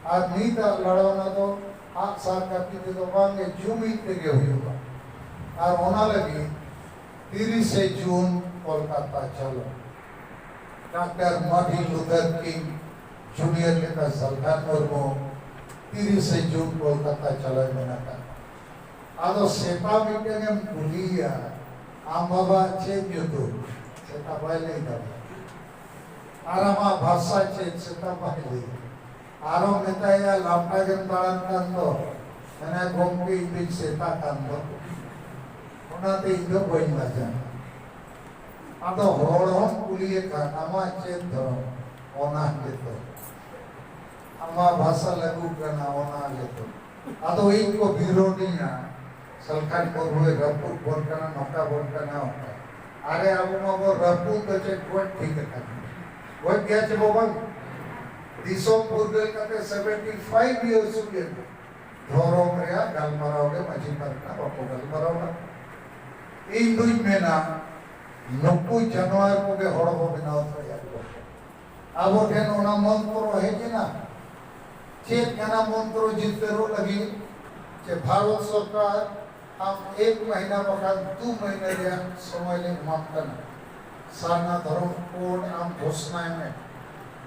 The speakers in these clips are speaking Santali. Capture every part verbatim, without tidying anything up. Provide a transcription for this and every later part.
ᱟᱨ ᱱᱤᱛᱟᱜ ᱞᱟᱲᱟᱣᱱᱟ ᱫᱚ ᱟᱜᱼᱥᱟᱨ ᱠᱟᱹᱯᱤ ᱛᱮᱫᱚ ᱵᱟᱝᱜᱮ, ᱡᱩᱢᱤᱫ ᱛᱮᱜᱮ ᱦᱩᱭᱩᱜᱼᱟ᱾ ᱟᱨ ᱚᱱᱟ ᱞᱟᱹᱜᱤᱫ ᱛᱤᱨᱤᱥᱮ ᱡᱩᱱ ᱠᱳᱞᱠᱟᱛᱟ ᱪᱟᱞᱚ, ᱰᱟᱠᱛᱟᱨ ᱢᱟᱨᱴᱤᱱ ᱞᱩᱛᱷᱟᱨ ᱠᱤᱝ ᱡᱩᱱᱤᱭᱚᱨ ᱞᱮᱠᱟ ᱥᱟᱞᱠᱷᱟᱱ ᱢᱩᱨᱢᱩ ᱛᱤᱨᱤᱥᱮ ᱡᱩᱱ ᱠᱳᱞᱠᱟᱛᱟ ᱪᱟᱞᱚᱭ ᱢᱮᱱ ᱟᱠᱟᱫ᱾ ᱟᱫᱚ ᱥᱮᱛᱟ ᱢᱤᱫᱴᱟᱝ ᱮᱢ ᱠᱩᱞᱤᱭᱮᱭᱟ, "ᱟᱢ ᱵᱟᱵᱟ ᱪᱮᱫ ᱧᱩᱛᱩᱢ?" ᱥᱮᱛᱟ ᱵᱟᱭ ᱞᱟᱹᱭ ᱫᱟᱲᱮᱭᱟᱜᱼᱟ᱾ "ᱟᱨ ᱟᱢᱟᱜ ᱵᱷᱟᱥᱟ ᱪᱮᱫ?" ᱥᱮᱛᱟ ᱵᱟᱭ ᱞᱟᱹᱭᱟ᱾ ᱟᱨᱚᱢ ᱢᱮᱛᱟᱭᱟ, "ᱞᱟᱯᱴᱟ ᱜᱮᱢ ᱫᱟᱬᱟᱱ ᱠᱟᱱ ᱫᱚ?" ᱢᱮᱱᱟᱭ, "ᱜᱚᱢᱠᱮ, ᱤᱧ ᱫᱩᱧ ᱥᱮᱛᱟ ᱠᱟᱱ ᱫᱚ, ᱚᱱᱟᱛᱮ ᱤᱧ ᱫᱚ ᱵᱟᱹᱧ ᱞᱟᱡᱟᱜᱼᱟ᱾" ᱟᱫᱚ ᱦᱚᱲ ᱦᱚᱸᱢ ᱠᱩᱞᱤᱭᱮ ᱠᱷᱟᱱ, "ᱟᱢᱟᱜ ᱪᱮᱫ ᱫᱷᱚᱨᱚᱢ?" ᱚᱱᱟ ᱜᱮᱛᱚ᱾ "ᱟᱢᱟᱜ ᱵᱷᱟᱥᱟ ᱞᱟᱹᱜᱩ ᱠᱟᱱᱟ?" ᱚᱱᱟ ᱜᱮᱛᱚ᱾ ᱟᱫᱚ ᱤᱧ ᱠᱚ ᱵᱤᱨᱳᱰᱤᱧᱟ, ᱥᱟᱞᱠᱷᱟᱱ ᱢᱩᱨᱢᱩᱭ ᱨᱟᱹᱯᱩᱫ ᱵᱚᱱ ᱠᱟᱱᱟ, ᱱᱚᱝᱠᱟ ᱵᱚᱱ ᱠᱟᱱᱟ, ᱚᱱᱠᱟ᱾ ᱟᱨᱮ, ᱟᱵᱚ ᱢᱟᱵᱚ ᱨᱟᱹᱯᱩᱫ ᱫᱚ ᱪᱮᱫ ᱜᱚᱡ ᱴᱷᱤᱠ ᱟᱠᱟᱱᱟ? ᱜᱚᱡ ᱜᱮᱭᱟ ᱪᱮ ᱵᱟᱵᱚᱱ? ᱫᱤᱥᱚᱢ ᱯᱷᱩᱨᱜᱟᱹᱞ ᱠᱟᱛᱮ seventy five years ᱦᱩᱭᱮᱱᱟ᱾ ᱫᱷᱚᱨᱚᱢ ᱨᱮᱭᱟᱜ ᱜᱟᱞᱢᱟᱨᱟᱣ ᱜᱮ ᱢᱟᱹᱡᱷᱤ ᱯᱟᱨᱜᱟᱱᱟ ᱵᱟᱠᱚ ᱜᱟᱞᱢᱟᱨᱟᱣ ᱞᱮᱫᱟ᱾ ᱤᱧ ᱫᱩᱧ ᱢᱮᱱᱟ, ᱱᱩᱠᱩ ᱡᱟᱱᱣᱟᱨ ᱠᱚᱜᱮ ᱦᱚᱲ ᱵᱚ ᱵᱮᱱᱟᱣ ᱫᱟᱲᱮᱭᱟᱜ ᱠᱚᱣᱟ᱾ ᱟᱵᱚ ᱴᱷᱮᱱ ᱚᱱᱟ ᱢᱚᱱᱛᱨᱚ ᱦᱮᱡ ᱮᱱᱟ᱾ ᱪᱮᱫ ᱠᱟᱱᱟ ᱢᱚᱱᱛᱨᱚ ᱡᱤᱛᱠᱟᱹᱨᱚᱜ ᱞᱟᱹᱜᱤᱫ? ᱡᱮ ᱵᱷᱟᱨᱚᱛ ᱥᱚᱨᱠᱟᱨ ᱟᱢ ᱮᱠ ᱢᱟᱦᱤᱱᱟ ᱵᱟᱠᱷᱟᱱ ᱫᱩ ᱢᱟᱦᱤᱱᱟ ᱨᱮᱭᱟᱜ ᱥᱚᱢᱚᱭ ᱞᱮ ᱮᱢᱟᱢ ᱠᱟᱱᱟ, ᱥᱟᱨᱱᱟ ᱫᱷᱚᱨᱚᱢ ᱠᱳᱰ ᱟᱢ ᱜᱷᱳᱥᱱᱟᱭ ᱢᱮ,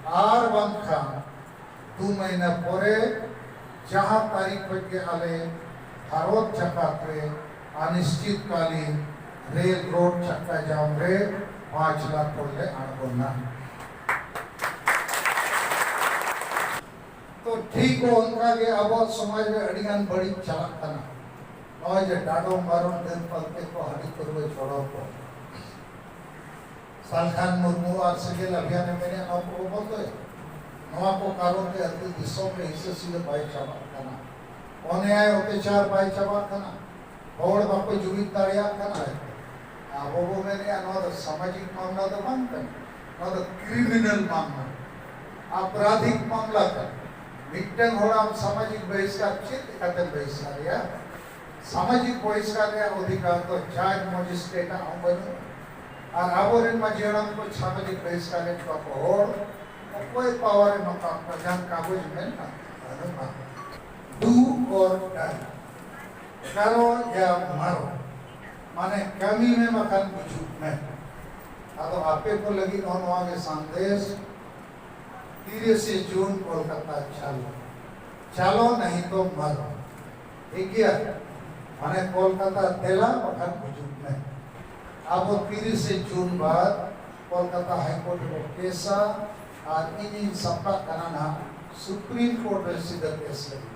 ᱟᱨ ᱵᱟᱝᱠᱷᱟᱱ ᱫᱩ ᱢᱟᱦᱤᱱᱟ ᱯᱚᱨᱮ ᱡᱟᱦᱟᱸ ᱛᱟᱹᱨᱤᱠᱷ ᱠᱷᱚᱱ ᱜᱮ ᱟᱞᱮ ᱵᱷᱟᱨᱚᱛ ᱡᱟᱠᱟᱛ ᱨᱮ ᱚᱱᱤᱥᱪᱤᱛᱠᱟᱞᱤᱱ ᱨᱮᱞ ᱨᱳᱰ ᱪᱟᱠᱟ ᱡᱟᱢ ᱨᱮ ᱯᱟᱸᱪ ᱞᱟᱠᱷ ᱦᱚᱲ ᱞᱮ ᱟᱬᱜᱚᱱᱟ᱾ ᱛᱚ ᱴᱷᱤᱠ ᱚᱱᱠᱟ ᱜᱮ ᱟᱵᱚᱣᱟᱜ ᱥᱚᱢᱟᱡᱽ ᱨᱮ ᱟᱹᱰᱤ ᱜᱟᱱ ᱵᱟᱹᱲᱤᱡ ᱪᱟᱞᱟᱜ ᱠᱟᱱᱟ᱾ ᱱᱚᱜᱼᱚᱭ ᱡᱮ ᱰᱟᱰᱚᱢ ᱵᱟᱨᱚᱱ ᱰᱟᱹᱱ ᱯᱟᱞᱛᱮ ᱠᱚ ᱦᱟᱺᱰᱤ ᱯᱟᱹᱨᱣᱟᱹ ᱪᱚᱰᱚᱨ ᱠᱚ, ᱥᱟᱞᱠᱷᱟᱱ ᱢᱩᱨᱢᱩ ᱟᱨ ᱥᱤᱸᱜᱮᱞ ᱟᱵᱷᱤᱭᱟᱱᱮ ᱢᱮᱱᱮᱫ ᱱᱚᱣᱟ ᱠᱚ ᱵᱚᱱᱫᱚᱭᱟ᱾ ᱱᱚᱣᱟ ᱠᱚ ᱠᱟᱨᱚᱱ ᱛᱮ ᱟᱹᱛᱩ ᱫᱤᱥᱚᱢ ᱨᱮ ᱦᱤᱸᱥᱟᱹ ᱥᱩᱭᱟᱹ ᱵᱟᱭ ᱪᱟᱵᱟᱜ ᱠᱟᱱᱟ, ᱚᱱᱭᱟᱭ ᱚᱛᱭᱟᱪᱟᱨ ᱵᱟᱭ ᱪᱟᱵᱟᱜ ᱠᱟᱱᱟ, ᱦᱚᱲ ᱵᱟᱠᱚ ᱡᱩᱢᱤᱫ ᱫᱟᱲᱮᱭᱟᱜ ᱠᱟᱱᱟ᱾ ᱟᱵᱚ ᱵᱚ ᱢᱮᱱᱮᱫᱼᱟ ᱱᱚᱣᱟ ᱫᱚ ᱥᱟᱢᱟᱡᱤᱠ ᱢᱟᱢᱞᱟ ᱫᱚ ᱵᱟᱝ ᱠᱟᱱᱟ, ᱱᱚᱣᱟ ᱫᱚ ᱠᱨᱤᱢᱤᱱᱟᱞ ᱢᱟᱢᱞᱟ, ᱟᱯᱨᱟᱫᱷᱤᱠ ᱢᱟᱢᱞᱟ ᱠᱟᱱᱟ᱾ ᱢᱤᱫᱴᱟᱝ ᱦᱚᱲ ᱟᱢ ᱥᱟᱢᱟᱡᱤᱠ ᱵᱚᱦᱤᱥᱠᱟᱨ ᱪᱮᱫ ᱞᱮᱠᱟᱛᱮᱢ ᱵᱚᱦᱤᱥᱠᱟᱨᱮᱭᱟ? ᱥᱟᱢᱟᱡᱤᱠ ᱵᱚᱦᱤᱥᱠᱟᱨ ᱨᱮᱭᱟᱜ ᱚᱫᱷᱤᱠᱟᱨ ᱫᱚ ᱡᱟᱡᱽ ᱢᱮᱡᱤᱥᱴᱨᱮᱴ ᱟᱜ ᱦᱚᱸ ᱵᱟᱹᱱᱩᱜᱼᱟ᱾ ᱟᱨ ᱟᱵᱚᱨᱮᱱ ᱢᱟᱹᱡᱷᱤ ᱦᱟᱲᱟᱢ ᱠᱚ ᱥᱟᱢᱟᱡᱤᱠ ᱵᱚᱦᱤᱥᱠᱟᱨ ᱮᱫ ᱠᱚᱣᱟ ᱠᱚ ᱦᱚᱲ, ᱚᱠᱚᱭ ᱯᱟᱣᱟᱨ ᱮᱢ ᱟᱠᱟᱫ ᱠᱚᱣᱟ? ᱡᱟᱦᱟᱸ ᱠᱟᱜᱚᱡᱽ ᱢᱮᱱᱟᱜᱼᱟ, ᱰᱩ ᱚᱨ ᱰᱟᱭ, ᱠᱟᱨᱚ ᱭᱟ ᱢᱟᱨᱚ, ᱢᱟᱱᱮ ᱠᱟᱹᱢᱤ ᱢᱮ ᱵᱟᱠᱷᱟᱱ ᱜᱩᱡᱩᱜ ᱢᱮ᱾ ᱟᱫᱚ ᱟᱯᱮ ᱠᱚ ᱞᱟᱹᱜᱤᱫ ᱦᱚᱸ ᱱᱚᱣᱟ ᱜᱮ ᱥᱟᱸᱫᱮᱥ, ᱛᱤᱨᱤᱥᱮ ᱡᱩᱱ ᱠᱳᱞᱠᱟᱛᱟ ᱪᱟᱞᱚ, ᱪᱟᱞᱚ ᱱᱟᱦᱤ ᱛᱚ ᱢᱟᱨᱚ᱾ ᱴᱷᱤᱠ ᱜᱮᱭᱟ, ᱢᱟᱱᱮ ᱠᱳᱞᱠᱟᱛᱟ ᱫᱮᱞᱟ ᱵᱟᱠᱷᱟᱱ ᱜᱩᱡᱩᱜ ᱢᱮ᱾ ᱟᱵᱚ ᱛᱤᱨᱤᱥᱮ ᱡᱩᱱ ᱵᱟᱫ ᱠᱳᱞᱠᱟᱛᱟ ᱦᱟᱭ ᱠᱳᱨᱴ ᱨᱮᱵᱚ ᱠᱮᱥᱟ, ᱟᱨ ᱤᱧᱤᱧ ᱥᱟᱯᱲᱟᱜ ᱠᱟᱱᱟ ᱱᱟᱦᱟᱜ ᱥᱩᱯᱨᱤᱢ ᱠᱳᱨᱴ ᱨᱮ ᱥᱤᱫᱷᱟᱹ ᱠᱮᱥ ᱞᱟᱹᱜᱤᱫ᱾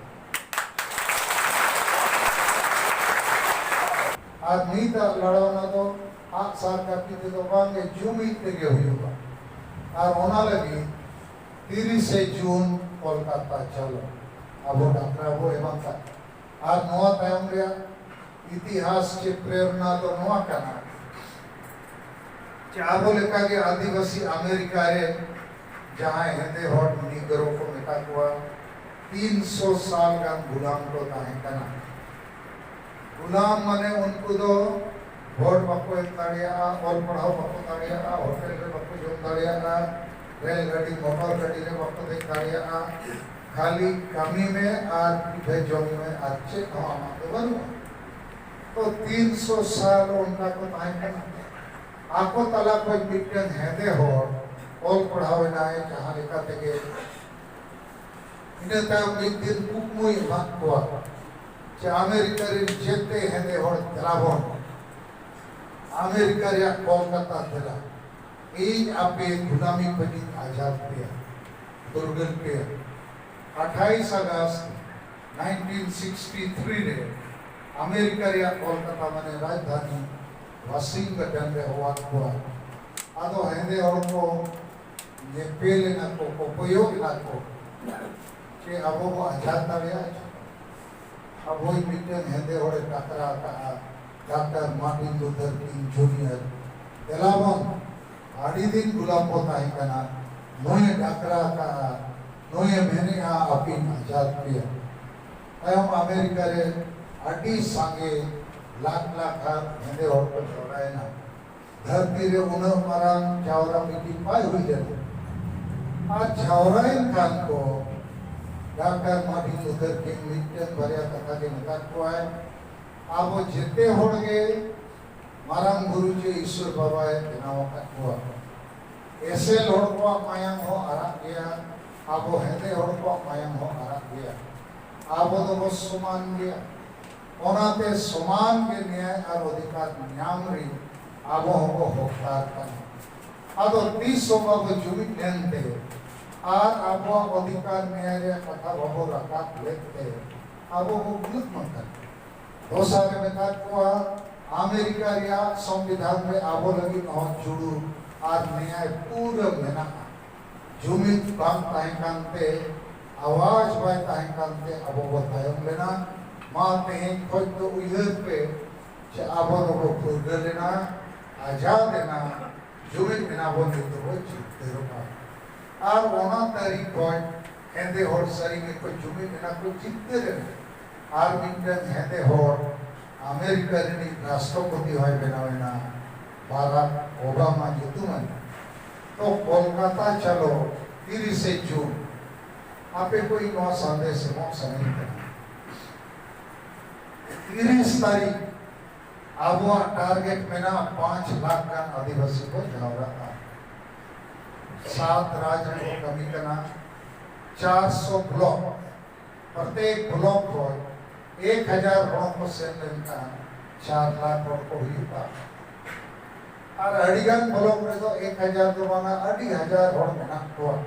ᱟᱨ ᱱᱤᱛᱟᱜ ᱞᱟᱲᱟᱣᱱᱟ ᱫᱚ ᱟᱜ ᱥᱟᱨ ᱠᱟᱹᱯᱤ ᱛᱮᱫᱚ ᱵᱟᱝᱜᱮ, ᱡᱩᱢᱤᱫ ᱛᱮᱜᱮ ᱦᱩᱭᱩᱜᱼᱟ᱾ ᱟᱨ ᱚᱱᱟ ᱞᱟᱹᱜᱤᱫ ᱛᱤᱨᱤᱥᱮ ᱡᱩᱱ ᱠᱳᱞᱠᱟᱛᱟ ᱪᱟᱞᱚ ᱟᱵᱚ ᱰᱟᱠᱨᱟ ᱵᱚ ᱮᱢᱟᱠᱟᱫ᱾ ᱟᱨ ᱱᱚᱣᱟ ᱛᱟᱭᱚᱢ ᱨᱮᱭᱟᱜ ᱤᱛᱤᱦᱟᱥ ᱪᱮ ᱯᱨᱮᱨᱚᱱᱟ ᱫᱚ ᱱᱚᱣᱟ ᱠᱟᱱᱟ ᱡᱮ ᱟᱵᱚ ᱞᱮᱠᱟᱜᱮ ᱟᱹᱫᱤᱵᱟᱹᱥᱤ ᱟᱢᱮᱨᱤᱠᱟ ᱨᱮ ᱡᱟᱦᱟᱸᱭ ᱦᱮᱸᱫᱮ ᱦᱚᱲ ᱱᱤᱜᱨᱳ ᱠᱚ ᱢᱮᱛᱟ ᱠᱚᱣᱟ, ᱛᱤᱱᱥᱚ ᱥᱟᱞ ᱜᱟᱱ ᱜᱩᱞᱟᱢ ᱠᱚ ᱛᱟᱦᱮᱸ ᱠᱟᱱᱟ᱾ ᱜᱩᱞᱟᱢ ᱢᱟᱱᱮ ᱩᱱᱠᱩ ᱫᱚ ᱵᱷᱳᱴ ᱵᱟᱠᱚ ᱮᱢ ᱫᱟᱲᱮᱭᱟᱜᱼᱟ, ᱚᱞ ᱯᱟᱲᱦᱟᱣ ᱵᱟᱠᱚ ᱫᱟᱲᱮᱭᱟᱜᱼᱟ, ᱦᱳᱴᱮᱞ ᱨᱮ ᱵᱟᱠᱚ ᱡᱚᱢ ᱫᱟᱲᱮᱭᱟᱜᱼᱟ, ᱨᱮᱞ ᱜᱟᱹᱰᱤ ᱢᱚᱴᱚᱨ ᱜᱟᱹᱰᱤ ᱨᱮ ᱵᱟᱠᱚ ᱫᱮᱡ ᱫᱟᱲᱮᱭᱟᱜᱼᱟ᱾ ᱠᱷᱟᱹᱞᱤ ᱠᱟᱹᱢᱤ ᱢᱮ ᱟᱨ ᱯᱤᱴᱷᱟᱹ ᱡᱚᱢ ᱢᱮ, ᱟᱨ ᱪᱮᱫ ᱦᱚᱸ ᱟᱢᱟᱜ ᱫᱚ ᱵᱟᱹᱱᱩᱜᱼᱟ᱾ ᱛᱚ ᱛᱤᱱᱥᱚ ᱥᱟᱞ ᱚᱱᱠᱟ ᱠᱚ ᱛᱟᱦᱮᱸ ᱠᱟᱱᱟ᱾ ᱟᱠᱚ ᱛᱟᱞᱟ ᱠᱷᱚᱱ ᱢᱤᱫᱴᱮᱱ ᱦᱮᱸᱫᱮ ᱦᱚᱲ ᱚᱞ ᱯᱟᱲᱦᱟᱣ ᱮᱱᱟᱭ ᱡᱟᱦᱟᱸ ᱞᱮᱠᱟ ᱛᱮᱜᱮ᱾ ᱤᱱᱟᱹ ᱛᱟᱭᱚᱢ ᱢᱤᱫ ᱫᱤᱱ ᱠᱩᱠᱢᱩᱭ ᱮᱢᱟᱫ ᱠᱚᱣᱟ ᱡᱮ ᱟᱢᱮᱨᱤᱠᱟ ᱨᱮᱱ ᱡᱮᱛᱮ ᱦᱮᱸᱫᱮ ᱦᱚᱲ ᱫᱮᱞᱟ ᱵᱚᱱ ᱟᱢᱮᱨᱤᱠᱟ ᱨᱮᱭᱟᱜ ᱠᱳᱞᱠᱟᱛᱟ ᱫᱮᱞᱟ, ᱤᱧ ᱟᱯᱮ ᱜᱩᱞᱟᱢᱤ ᱠᱷᱚᱱᱤᱧ ᱟᱡᱟᱫ ᱯᱮᱭᱟ, ᱯᱷᱩᱨᱜᱟᱹᱞ ᱯᱮᱭᱟ᱾ ᱟᱴᱷᱟᱭᱤᱥ ᱟᱜᱚᱥᱴ ᱱᱟᱭᱤᱱᱴᱤᱱ ᱥᱤᱠᱥᱴᱤ ᱛᱷᱨᱤ ᱨᱮ ᱟᱢᱮᱨᱤᱠᱟ ᱨᱮᱭᱟᱜ ᱠᱳᱞᱠᱟᱛᱟ ᱢᱟᱱᱮ ᱨᱟᱡᱽᱫᱷᱟᱱᱤ ᱣᱟᱥᱤᱝᱴᱚᱱ ᱨᱮ ᱦᱚᱦᱚᱣᱟᱫ ᱠᱚᱣᱟ᱾ ᱟᱫᱚ ᱦᱮᱸᱫᱮ ᱦᱚᱲ ᱠᱚ ᱧᱮᱯᱮᱞ ᱮᱱᱟ ᱠᱚ, ᱠᱚᱯᱚᱭᱚᱜ ᱮᱱᱟ ᱠᱚ, ᱪᱮ ᱟᱵᱚ ᱵᱚ ᱟᱡᱟᱫ ᱫᱟᱲᱮᱭᱟᱜᱼᱟ? ᱟᱵᱚᱭᱤᱡ ᱢᱤᱫᱴᱮᱱ ᱦᱮᱸᱫᱮ ᱦᱚᱲᱮ ᱴᱟᱠᱨᱟ ᱟᱠᱟᱫᱼᱟ, ᱰᱟᱠᱛᱟᱨ ᱢᱟᱨᱴᱤᱱ ᱞᱩᱛᱷᱟᱨ ᱠᱤᱝ ᱡᱩᱱᱤᱭᱟᱨ᱾ ᱫᱮᱞᱟ ᱵᱚᱱ, ᱟᱹᱰᱤ ᱫᱤᱱ ᱜᱩᱞᱟᱢ ᱵᱚ ᱛᱟᱦᱮᱸ ᱠᱟᱱᱟ, ᱱᱩᱭᱮ ᱰᱟᱠᱨᱟ ᱟᱠᱟᱫᱼᱟ, ᱱᱩᱭᱮ ᱢᱮᱱᱮᱫᱼᱟ ᱟᱹᱯᱤᱧ ᱟᱡᱟᱫ ᱯᱮᱭᱟ᱾ ᱛᱟᱭᱚᱢ ᱟᱢᱮᱨᱤᱠᱟ ᱨᱮ ᱟᱹᱰᱤ ᱥᱟᱸᱜᱮ ᱞᱟᱠᱷ ᱞᱟᱠᱷ ᱦᱟᱨ ᱦᱮᱸᱫᱮ ᱦᱚᱲ ᱠᱚ ᱡᱟᱣᱨᱟᱭᱮᱱᱟ᱾ ᱫᱷᱟᱹᱨᱛᱤ ᱨᱮ ᱩᱱᱟᱹᱜ ᱢᱟᱨᱟᱝ ᱡᱟᱣᱨᱟ ᱢᱤᱫᱴᱤᱡ ᱵᱟᱭ ᱦᱩᱭ ᱞᱮᱱᱟ᱾ ᱟᱨ ᱡᱟᱣᱨᱟᱭᱮᱱ ᱠᱷᱟᱱ ᱠᱚ, ᱰᱟᱠᱛᱟᱨ ᱢᱟᱨᱴᱤᱱ ᱞᱩᱛᱷᱟᱨ ᱠᱤᱝ ᱢᱤᱫᱴᱮᱱ ᱵᱟᱨᱭᱟ ᱠᱟᱛᱷᱟ ᱜᱮ ᱢᱮᱛᱟᱫ ᱠᱚᱣᱟᱭ, ᱟᱵᱚ ᱡᱮᱛᱮ ᱦᱚᱲ ᱜᱮ ᱢᱟᱨᱟᱝ ᱵᱩᱨᱩ ᱪᱮ ᱤᱥᱥᱚᱨ ᱵᱟᱵᱟᱭ ᱵᱮᱱᱟᱣ ᱟᱠᱟᱫ ᱠᱚᱣᱟ᱾ ᱮᱥᱮᱞ ᱦᱚᱲ ᱠᱚᱣᱟᱜ ᱢᱟᱭᱟᱢ ᱦᱚᱸ ᱟᱨᱟᱜ ᱜᱮᱭᱟ, ᱟᱵᱚ ᱦᱮᱸᱫᱮ ᱦᱚᱲ ᱠᱚᱣᱟᱜ ᱢᱟᱭᱟᱢ ᱦᱚᱸ ᱟᱨᱟᱜ ᱜᱮᱭᱟ᱾ ᱟᱵᱚ ᱫᱚᱵᱚ ᱥᱚᱢᱟᱱ ᱜᱮᱭᱟ᱾ ᱚᱱᱟᱛᱮ ᱥᱚᱢᱟᱱ ᱜᱮ ᱱᱮᱭᱟᱭ ᱟᱨ ᱚᱫᱷᱤᱠᱟᱨ ᱧᱟᱢ ᱨᱮ ᱟᱵᱚ ᱦᱚᱸᱵᱚ ᱦᱚᱠᱫᱟᱨ ᱠᱟᱱᱟ᱾ ᱟᱫᱚ ᱛᱤᱥ ᱦᱚᱸ ᱵᱟᱵᱚ ᱡᱩᱢᱤᱫ ᱞᱮᱱᱛᱮ ᱟᱨ ᱟᱵᱚᱣᱟᱜ ᱚᱫᱷᱤᱠᱟᱨ ᱱᱮᱭᱟᱭ ᱨᱮᱭᱟᱜ ᱠᱟᱛᱷᱟ ᱵᱟᱵᱚ ᱨᱟᱠᱟᱵ ᱞᱮᱫ ᱛᱮ ᱟᱵᱚ ᱵᱚ ᱜᱩᱞᱟᱹᱜ ᱢᱟ ᱠᱟᱱᱟ᱾ ᱫᱚᱥᱟᱨ ᱮ ᱢᱮᱛᱟᱫ ᱠᱚᱣᱟ, ᱟᱢᱮᱨᱤᱠᱟ ᱨᱮᱭᱟᱜ ᱥᱚᱝᱵᱤᱫᱷᱟᱱ ᱨᱮ ᱟᱵᱚ ᱞᱟᱹᱜᱤᱫ ᱦᱚᱸ ᱡᱩᱲᱩ ᱟᱨ ᱱᱮᱭᱟᱭ ᱯᱩᱨᱟᱹ ᱢᱮᱱᱟᱜᱼᱟ᱾ ᱡᱩᱢᱤᱫ ᱵᱟᱝ ᱛᱟᱦᱮᱸ ᱠᱟᱱᱛᱮ, ᱟᱣᱟᱡᱽ ᱵᱟᱭ ᱛᱟᱦᱮᱸ ᱠᱟᱱᱛᱮ ᱟᱵᱚ ᱵᱚ ᱛᱟᱭᱚᱢ ᱞᱮᱱᱟ᱾ ᱢᱟ ᱛᱮᱦᱮᱧ ᱠᱷᱚᱡ ᱫᱚ ᱩᱭᱦᱟᱹᱨ ᱯᱮ ᱡᱮ ᱟᱵᱚ ᱫᱚᱵᱚ ᱯᱷᱩᱨᱜᱟᱹᱞ ᱮᱱᱟ, ᱟᱡᱟᱫ ᱮᱱᱟ, ᱡᱩᱢᱤᱫ ᱮᱱᱟ ᱵᱚᱱ, ᱱᱤᱛᱚᱜ ᱵᱚ ᱡᱤᱛᱠᱟᱹᱨᱚᱜᱼᱟ᱾ ᱟᱨ ᱚᱱᱟ ᱛᱟᱹᱨᱤᱠᱷ ᱠᱷᱚᱡ ᱦᱮᱸᱫᱮ ᱦᱚᱲ ᱥᱟᱹᱨᱤ ᱜᱮᱠᱚ ᱡᱩᱢᱤᱫ ᱮᱱᱟ ᱠᱚ, ᱡᱤᱛᱠᱟᱹᱨ ᱮᱱᱟ᱾ ᱟᱨ ᱢᱤᱫᱴᱮᱱ ᱦᱮᱸᱫᱮ ᱦᱚᱲ ᱟᱢᱮᱨᱤᱠᱟ ᱨᱤᱱᱤᱡ ᱨᱟᱥᱴᱨᱚᱯᱚᱛᱤ ᱦᱚᱸᱭ ᱵᱮᱱᱟᱣ ᱮᱱᱟ, ᱵᱟᱨᱟᱠ ᱳᱵᱟᱢᱟ ᱧᱩᱛᱩᱢᱟᱱ᱾ ᱛᱚ ᱠᱳᱞᱠᱟᱛᱟ ᱪᱟᱞᱚ ᱛᱤᱨᱤᱥᱮ ᱡᱩᱱ, ᱟᱯᱮ ᱠᱚ ᱤᱧ ᱱᱚᱣᱟ ᱥᱟᱸᱫᱮᱥ ᱮᱢᱚᱜ ᱥᱟᱱᱟᱧ ᱠᱟᱱᱟ᱾ ᱛᱤᱨᱤᱥ ᱛᱟᱹᱨᱤᱠᱷ ᱟᱵᱚᱣᱟᱜ ᱴᱟᱨᱜᱮᱴ ᱢᱮᱱᱟᱜᱼᱟ, ᱯᱟᱸᱪ ᱞᱟᱠᱷ ᱜᱟᱱ ᱟᱹᱫᱤᱵᱟᱹᱥᱤ ᱠᱚ ᱡᱟᱣᱨᱟᱜᱼᱟ᱾ ᱥᱟᱛ ᱨᱟᱡᱽ ᱨᱮᱠᱚ ᱠᱟᱹᱢᱤ ᱠᱟᱱᱟ, ᱪᱟᱨᱥᱚ ᱵᱞᱚᱠ, ᱯᱨᱚᱛᱮᱠ ᱵᱞᱚᱠ ᱠᱷᱚᱱ ᱮᱠ ᱦᱟᱡᱟᱨ ᱦᱚᱲ ᱠᱚ ᱥᱮᱱ ᱞᱮᱱᱠᱷᱟᱱ ᱪᱟᱨ ᱞᱟᱠᱷ ᱦᱚᱲ ᱠᱚ ᱦᱩᱭᱩᱜᱼᱟ᱾ ᱟᱨ ᱟᱹᱰᱤᱜᱟᱱ ᱵᱞᱚᱠ ᱨᱮᱫᱚ ᱮᱠ ᱦᱟᱡᱟᱨ ᱫᱚ ᱵᱟᱝᱟ, ᱟᱹᱰᱤ ᱦᱟᱡᱟᱨ ᱦᱚᱲ ᱢᱮᱱᱟᱜ ᱠᱚᱣᱟ᱾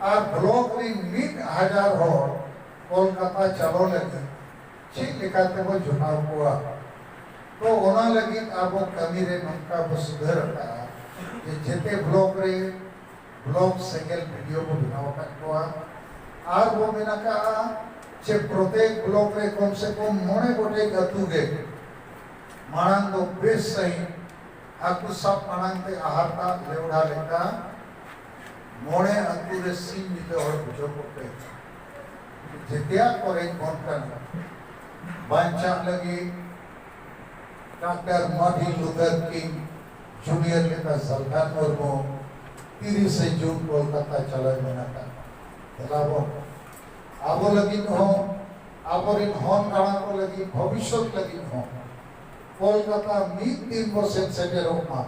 ᱟᱨ ᱵᱞᱚᱠ ᱨᱤᱱ ᱢᱤᱫ ᱦᱟᱡᱟᱨ ᱦᱚᱲ ᱠᱳᱞᱠᱟᱛᱟ ᱪᱟᱞᱚ ᱞᱟᱹᱜᱤᱫ ᱪᱮᱫ ᱞᱮᱠᱟ ᱛᱮᱵᱚ ᱡᱚᱴᱟᱣ ᱠᱚᱣᱟ? ᱛᱚ ᱚᱱᱟ ᱞᱟᱹᱜᱤᱫ ᱟᱵᱚ ᱠᱟᱹᱢᱤ ᱨᱮ ᱱᱚᱝᱠᱟ ᱵᱚ ᱥᱩᱫᱷᱟᱹᱨ ᱟᱠᱟᱫᱼᱟ ᱡᱮ ᱡᱮᱛᱮ ᱵᱞᱚᱠ ᱨᱮ ᱵᱞᱚᱠ ᱥᱮᱸᱜᱮᱞ ᱵᱤᱰᱤᱳ ᱵᱚ ᱵᱮᱱᱟᱣ ᱟᱠᱟᱫ ᱠᱚᱣᱟ᱾ ᱟᱨ ᱵᱚ ᱢᱮᱱ ᱟᱠᱟᱫᱼᱟ ᱡᱮ ᱯᱨᱚᱛᱮᱠ ᱵᱞᱚᱠ ᱨᱮ ᱠᱚᱢ ᱥᱮ ᱠᱚᱢ ᱢᱚᱬᱮ ᱜᱚᱴᱮᱡ ᱟᱹᱛᱩ ᱜᱮ ᱢᱟᱲᱟᱝ ᱫᱚ ᱵᱮᱥ ᱥᱟᱺᱦᱤᱡ ᱦᱟᱹᱠᱩ ᱥᱟᱵ ᱢᱟᱲᱟᱝ ᱛᱮ ᱟᱦᱟᱨ ᱫᱟᱜ ᱞᱮᱣᱰᱷᱟ ᱞᱮᱠᱟ ᱢᱚᱬᱮ ᱟᱹᱛᱩ ᱨᱮ ᱥᱤᱧ ᱧᱤᱫᱟᱹ ᱦᱚᱲ ᱵᱩᱡᱷᱟᱹᱣ ᱠᱚᱯᱮ᱾ ᱡᱮᱛᱮᱭᱟᱜ ᱠᱚ ᱨᱮᱡ ᱵᱚᱱ ᱠᱟᱱᱟ᱾ ᱵᱟᱧᱪᱟᱜ ᱞᱟᱹᱜᱤᱫ ᱰᱟᱠᱛᱟᱨ ᱢᱟᱨᱴᱤᱱ ᱞᱩᱛᱷᱟᱨ ᱠᱤᱝ ᱡᱩᱱᱤᱭᱚᱨ ᱞᱮᱠᱟ ᱥᱟᱞᱠᱷᱟᱱ ᱢᱩᱨᱢᱩ ᱛᱤᱨᱤᱥᱮ ᱡᱩᱱ ᱠᱳᱞᱠᱟᱛᱟ ᱪᱟᱞᱟᱣ ᱢᱮᱱᱟᱜ ᱠᱟᱜ᱾ ᱫᱮᱞᱟ ᱵᱚᱱ ᱟᱵᱚ ᱞᱟᱹᱜᱤᱫ ᱦᱚᱸ, ᱟᱵᱚᱨᱮᱱ ᱦᱚᱱ ᱜᱟᱬᱟ ᱠᱚ ᱞᱟᱹᱜᱤᱫ, ᱵᱷᱚᱵᱤᱥᱥᱚᱛ ᱞᱟᱹᱜᱤᱫ ᱦᱚᱸ ᱠᱳᱞᱠᱟᱛᱟ ᱢᱤᱫ ᱫᱤᱱ ᱵᱚ ᱥᱮᱱ ᱥᱮᱴᱮᱨᱚᱜ ᱢᱟ᱾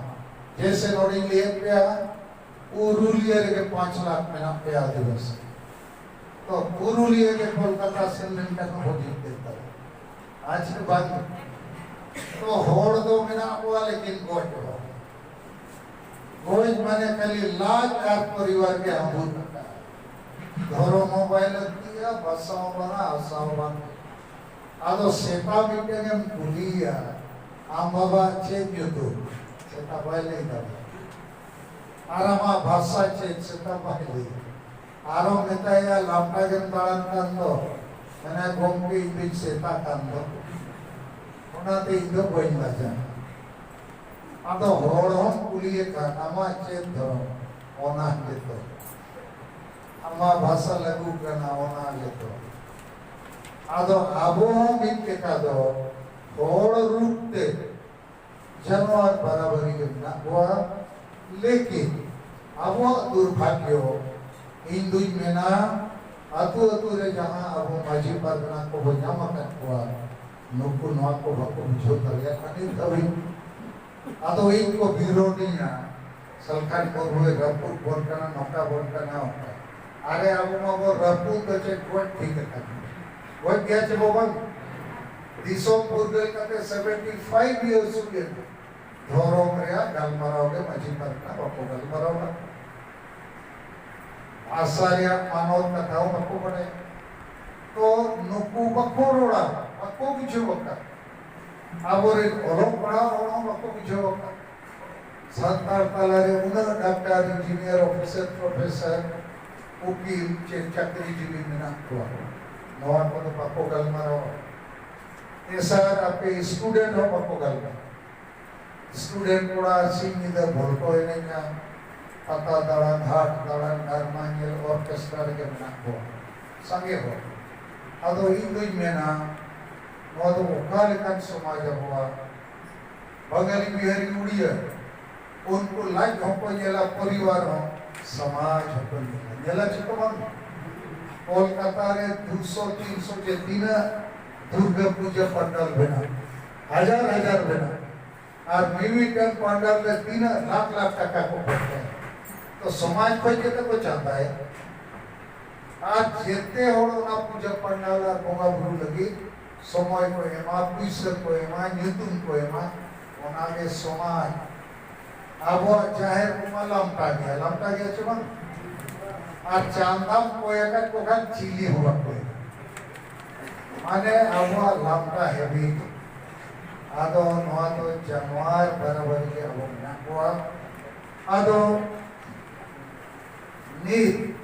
ᱡᱮᱭᱥᱮ ᱱᱚᱰᱮᱧ ᱞᱟᱹᱭᱟᱫ ᱯᱮᱭᱟ, ᱯᱩᱨᱩᱞᱤᱭᱟᱹ ᱨᱮᱜᱮ ᱯᱟᱸᱪ ᱞᱟᱠᱷ ᱢᱮᱱᱟᱜ ᱯᱮᱭᱟ ᱟᱹᱫᱤᱵᱟᱹᱥᱤ᱾ ᱛᱚ ᱯᱩᱨᱩᱞᱤᱭᱟᱹ ᱜᱮ ᱠᱳᱞᱠᱟᱛᱟ ᱥᱮᱱ ᱞᱮᱱᱠᱷᱟᱱ ᱦᱚᱸ ᱵᱚ ᱡᱤᱛ ᱞᱮᱱ ᱛᱟᱵᱚᱱᱟ᱾ ᱟᱪᱪᱷᱟ, ᱵᱟᱝ? ᱛᱚ ᱦᱚᱲ ᱫᱚ ᱢᱮᱱᱟᱜ ᱠᱚᱣᱟ, ᱞᱮᱠᱤᱱ ᱜᱚᱡ ᱦᱚᱲ᱾ ᱜᱚᱡ ᱢᱟᱱᱮ ᱠᱷᱟᱹᱞᱤ ᱞᱟᱡ ᱟᱨ ᱯᱚᱨᱤᱵᱟᱨ ᱜᱮ ᱦᱟᱹᱵᱩᱫ ᱟᱠᱟᱫ᱾ ᱫᱷᱚᱨᱚᱢ ᱦᱚᱸ ᱵᱟᱭ ᱞᱟᱹᱠᱛᱤᱜᱼᱟ, ᱵᱷᱟᱥᱟ ᱦᱚᱸ ᱵᱟᱝᱟ, ᱟᱥᱟ ᱦᱚᱸ ᱵᱟᱝ᱾ ᱟᱫᱚ ᱥᱮᱛᱟ ᱢᱤᱫᱴᱟᱝ ᱮᱢ ᱠᱩᱞᱤᱭᱮᱭᱟ, "ᱟᱢ ᱵᱟᱵᱟ ᱪᱮᱫ ᱧᱩᱛᱩᱢ?" ᱥᱮᱛᱟ ᱵᱟᱭ ᱞᱟᱹᱭ ᱫᱟᱲᱮᱭᱟᱜᱼᱟ᱾ ᱟᱨ ᱟᱢᱟᱜ ᱵᱷᱟᱥᱟ ᱪᱮᱫ? ᱥᱮᱛᱟ ᱵᱟᱭ ᱞᱟᱹᱭᱟ᱾ ᱟᱨᱚ ᱢᱮᱛᱟᱭᱟ, "ᱞᱟᱢᱴᱟ ᱜᱮᱢ ᱫᱟᱬᱟᱱ ᱠᱟᱱ ᱫᱚ?" ᱢᱮᱱᱟ, "ᱜᱚᱢᱠᱮ, ᱤᱧ ᱫᱚᱧ ᱥᱮᱛᱟ ᱠᱟᱱ ᱫᱚ, ᱚᱱᱟᱛᱮ ᱤᱧ ᱫᱚ ᱵᱟᱹᱧ ᱞᱟᱡᱟᱜᱼᱟ᱾" ᱟᱫᱚ ᱦᱚᱲ ᱦᱚᱸᱢ ᱠᱩᱞᱤᱭᱮ ᱠᱷᱟᱱ, "ᱟᱢᱟᱜ ᱪᱮᱫ ᱫᱷᱚᱨᱚᱢ?" ᱚᱱᱟ ᱜᱮᱛᱚ᱾ "ᱟᱢᱟᱜ ᱵᱷᱟᱥᱟ ᱞᱟᱹᱜᱩ ᱠᱟᱱᱟ?" ᱚᱱᱟ ᱜᱮᱛᱚ᱾ ᱟᱫᱚ ᱟᱵᱚ ᱦᱚᱸ ᱢᱤᱫ ᱞᱮᱠᱟ ᱫᱚ ᱦᱚᱲ ᱨᱩᱯ ᱛᱮ ᱡᱟᱱᱣᱟᱨ ᱵᱟᱨᱟᱵᱟᱨᱤ ᱜᱮ ᱢᱮᱱᱟᱜ ᱠᱚᱣᱟ᱾ ᱞᱮᱠᱤᱱ ᱟᱵᱚᱣᱟᱜ ᱫᱩᱨᱵᱷᱟᱜᱽᱭᱚ, ᱤᱧ ᱫᱩᱧ ᱢᱮᱱᱟ, ᱟᱹᱛᱩ ᱟᱹᱛᱩ ᱨᱮ ᱡᱟᱦᱟᱸ ᱟᱵᱚ ᱢᱟᱹᱡᱷᱤ ᱯᱟᱨᱜᱟᱱᱟ ᱠᱚᱵᱚ ᱧᱟᱢ ᱟᱠᱟᱫ ᱠᱚᱣᱟ, ᱱᱩᱠᱩ ᱱᱚᱣᱟ ᱠᱚ ᱵᱟᱠᱚ ᱵᱩᱡᱷᱟᱹᱣ ᱫᱟᱲᱮᱭᱟᱜ ᱠᱟᱱᱟ ᱱᱤᱛ ᱫᱷᱟᱹᱵᱤᱡ᱾ ᱟᱫᱚ ᱤᱧ ᱠᱚ ᱵᱤᱨᱳᱫᱤᱧᱟ, "ᱥᱟᱞᱠᱷᱟᱱ ᱢᱩᱨᱢᱩᱭ ᱨᱟᱹᱯᱩᱫ ᱵᱚᱱ ᱠᱟᱱᱟ, ᱱᱚᱝᱠᱟ ᱵᱚᱱ ᱠᱟᱱᱟ, ᱚᱱᱠᱟ᱾" ᱟᱨᱮ, ᱟᱵᱚ ᱢᱟᱵᱚ ᱨᱟᱹᱯᱩᱫ ᱫᱚ ᱪᱮᱫ, ᱜᱚᱡ ᱴᱷᱤᱠ ᱟᱠᱟᱱᱟ᱾ ᱜᱚᱡ ᱜᱮᱭᱟ ᱪᱮ ᱵᱟᱵᱚᱱ? ᱫᱤᱥᱚᱢ ᱯᱷᱩᱨᱜᱟᱹᱞ ᱠᱟᱛᱮ seventy five years ᱦᱩᱭᱮᱱᱟ᱾ ᱫᱷᱚᱨᱚᱢ ᱨᱮᱭᱟᱜ ᱜᱟᱞᱢᱟᱨᱟᱣ ᱜᱮ ᱢᱟᱹᱡᱷᱤ ᱯᱟᱨᱜᱟᱱᱟ ᱵᱟᱠᱚ ᱜᱟᱞᱢᱟᱨᱟᱣᱟ᱾ ᱵᱷᱟᱥᱟ ᱨᱮᱭᱟᱜ ᱢᱟᱱᱚᱛ ᱠᱟᱛᱷᱟ ᱦᱚᱸ ᱵᱟᱠᱚ ᱵᱟᱰᱟᱭᱟ᱾ ᱛᱚ ᱱᱩᱠᱩ ᱵᱟᱠᱚ ᱨᱚᱲᱟ, ᱵᱟᱠᱚ ᱵᱩᱡᱷᱟᱹᱣ ᱟᱠᱟᱫ᱾ ᱟᱵᱚᱨᱮᱱ ᱚᱞᱚᱜ ᱯᱟᱲᱦᱟᱣ ᱦᱚᱲ ᱦᱚᱸ ᱵᱟᱠᱚ ᱵᱩᱡᱷᱟᱹᱣ ᱟᱠᱟᱫ᱾ ᱥᱟᱱᱛᱟᱲ ᱛᱟᱞᱟᱨᱮ ᱩᱱᱟᱹᱜ ᱰᱟᱠᱛᱟᱨ, ᱤᱧᱡᱤᱱᱤᱭᱟᱨ, ᱚᱯᱷᱤᱥᱟᱨ, ᱯᱨᱚᱯᱷᱮᱥᱚᱨ, ᱩᱠᱤᱞ, ᱪᱮ ᱪᱟᱹᱠᱨᱤᱡᱤᱵᱤ ᱢᱮᱱᱟᱜ ᱠᱚᱣᱟ, ᱱᱚᱣᱟ ᱠᱚᱫᱚ ᱵᱟᱠᱚ ᱜᱟᱞᱢᱟᱨᱟᱣᱟ᱾ ᱛᱮᱥᱟᱨ, ᱟᱯᱮ ᱥᱴᱩᱰᱮᱱᱴ ᱦᱚᱸ ᱵᱟᱠᱚ ᱜᱟᱞᱢᱟᱨᱟᱣᱟ᱾ ᱥᱴᱩᱰᱮᱱᱴ ᱠᱚᱲᱟ ᱥᱤᱧ ᱧᱤᱫᱟᱹ ᱵᱚᱞ ᱠᱚ ᱮᱱᱮᱡᱼᱟ, ᱯᱟᱛᱟ ᱫᱟᱬᱟᱱ, ᱦᱟᱴ ᱫᱟᱬᱟᱱ, ᱰᱨᱟᱢᱟ ᱧᱮᱞ, ᱚᱨᱠᱮᱥᱴᱨᱟ ᱨᱮᱜᱮ ᱢᱮᱱᱟᱜ ᱠᱚᱣᱟ ᱥᱟᱸᱜᱮ ᱦᱚᱲ᱾ ᱟᱫᱚ ᱤᱧ ᱫᱩᱧ ᱢᱮᱱᱟ, ᱱᱚᱣᱟ ᱫᱚ ᱚᱠᱟ ᱞᱮᱠᱟᱱ ᱥᱚᱢᱟᱡᱽ ᱟᱵᱚᱣᱟᱜ? ᱵᱟᱝᱟᱞᱤ, ᱵᱤᱦᱟᱨᱤ, ᱩᱲᱤᱭᱟ, ᱩᱱᱠᱩ ᱞᱟᱡ ᱦᱚᱸᱠᱚ ᱧᱮᱞᱟ, ᱯᱚᱨᱤᱵᱟᱨ ᱦᱚᱸ, ᱥᱚᱢᱟᱡᱽ ᱦᱚᱸᱠᱚ ᱧᱮᱞᱟ᱾ ᱧᱮᱞᱟ ᱪᱮ ᱠᱚ ᱵᱟᱝ? ᱠᱳᱞᱠᱟᱛᱟ ᱨᱮ ᱫᱩᱥᱚ ᱛᱤᱱᱥᱚ ᱡᱮ ᱛᱤᱱᱟᱹᱜ ᱫᱩᱨᱜᱟ ᱯᱩᱡᱟᱹ ᱯᱟᱱᱰᱟᱞ ᱵᱮᱱᱟᱣ, ᱦᱟᱡᱟᱨ ᱦᱟᱡᱟᱨ ᱵᱮᱱᱟᱣ, ᱟᱨ ᱢᱤᱢᱤᱫᱴᱟᱝ ᱯᱟᱱᱰᱟᱞ ᱨᱮ ᱛᱤᱱᱟᱹᱜ ᱞᱟᱠᱷ ᱞᱟᱠᱷ ᱴᱟᱠᱟ ᱠᱚ ᱠᱷᱚᱨᱪᱟᱭᱟ᱾ ᱛᱚ ᱥᱚᱢᱟᱡᱽ ᱠᱷᱚᱱ ᱜᱮᱛᱚ ᱠᱚ ᱪᱟᱸᱫᱟᱭᱟ᱾ ᱟᱨ ᱡᱮᱛᱮ ᱦᱚᱲ ᱚᱱᱟ ᱯᱩᱡᱟᱹ ᱯᱟᱱᱰᱟᱞ ᱟᱨ ᱵᱚᱸᱜᱟ ᱵᱩᱨᱩ ᱞᱟᱹᱜᱤᱫ ᱥᱚᱢᱚᱭ ᱠᱚ ᱮᱢᱟ, ᱯᱩᱭᱥᱟᱹ ᱠᱚ ᱮᱢᱟ, ᱧᱩᱛᱩᱢ ᱠᱚ ᱮᱢᱟ, ᱚᱱᱟᱜᱮ ᱥᱚᱢᱟᱡᱽ᱾ ᱟᱵᱚᱣᱟᱜ ᱡᱟᱦᱮᱨ ᱠᱚᱢᱟ ᱞᱟᱢᱴᱟ ᱜᱮᱭᱟ, ᱞᱟᱢᱴᱟ ᱜᱮᱭᱟ ᱪᱮ ᱵᱟᱝ? ᱟᱨ ᱪᱟᱸᱫᱟᱢ ᱠᱚᱭ ᱟᱠᱟᱫ ᱠᱚ ᱠᱷᱟᱱ ᱪᱤᱞᱤ ᱦᱚᱸ ᱵᱟᱠᱚ ᱮᱢᱟ᱾ ᱢᱟᱱᱮ ᱟᱵᱚᱣᱟᱜ ᱞᱟᱢᱴᱟ ᱦᱮᱵᱤᱴ᱾ ᱟᱫᱚ ᱱᱚᱣᱟ ᱫᱚ ᱡᱟᱱᱣᱟᱨ ᱵᱟᱨᱟᱵᱟᱨᱤ ᱜᱮ ᱟᱵᱚ ᱢᱮᱱᱟᱜ ᱠᱚᱣᱟ᱾ ᱟᱫᱚ ᱱᱤᱛ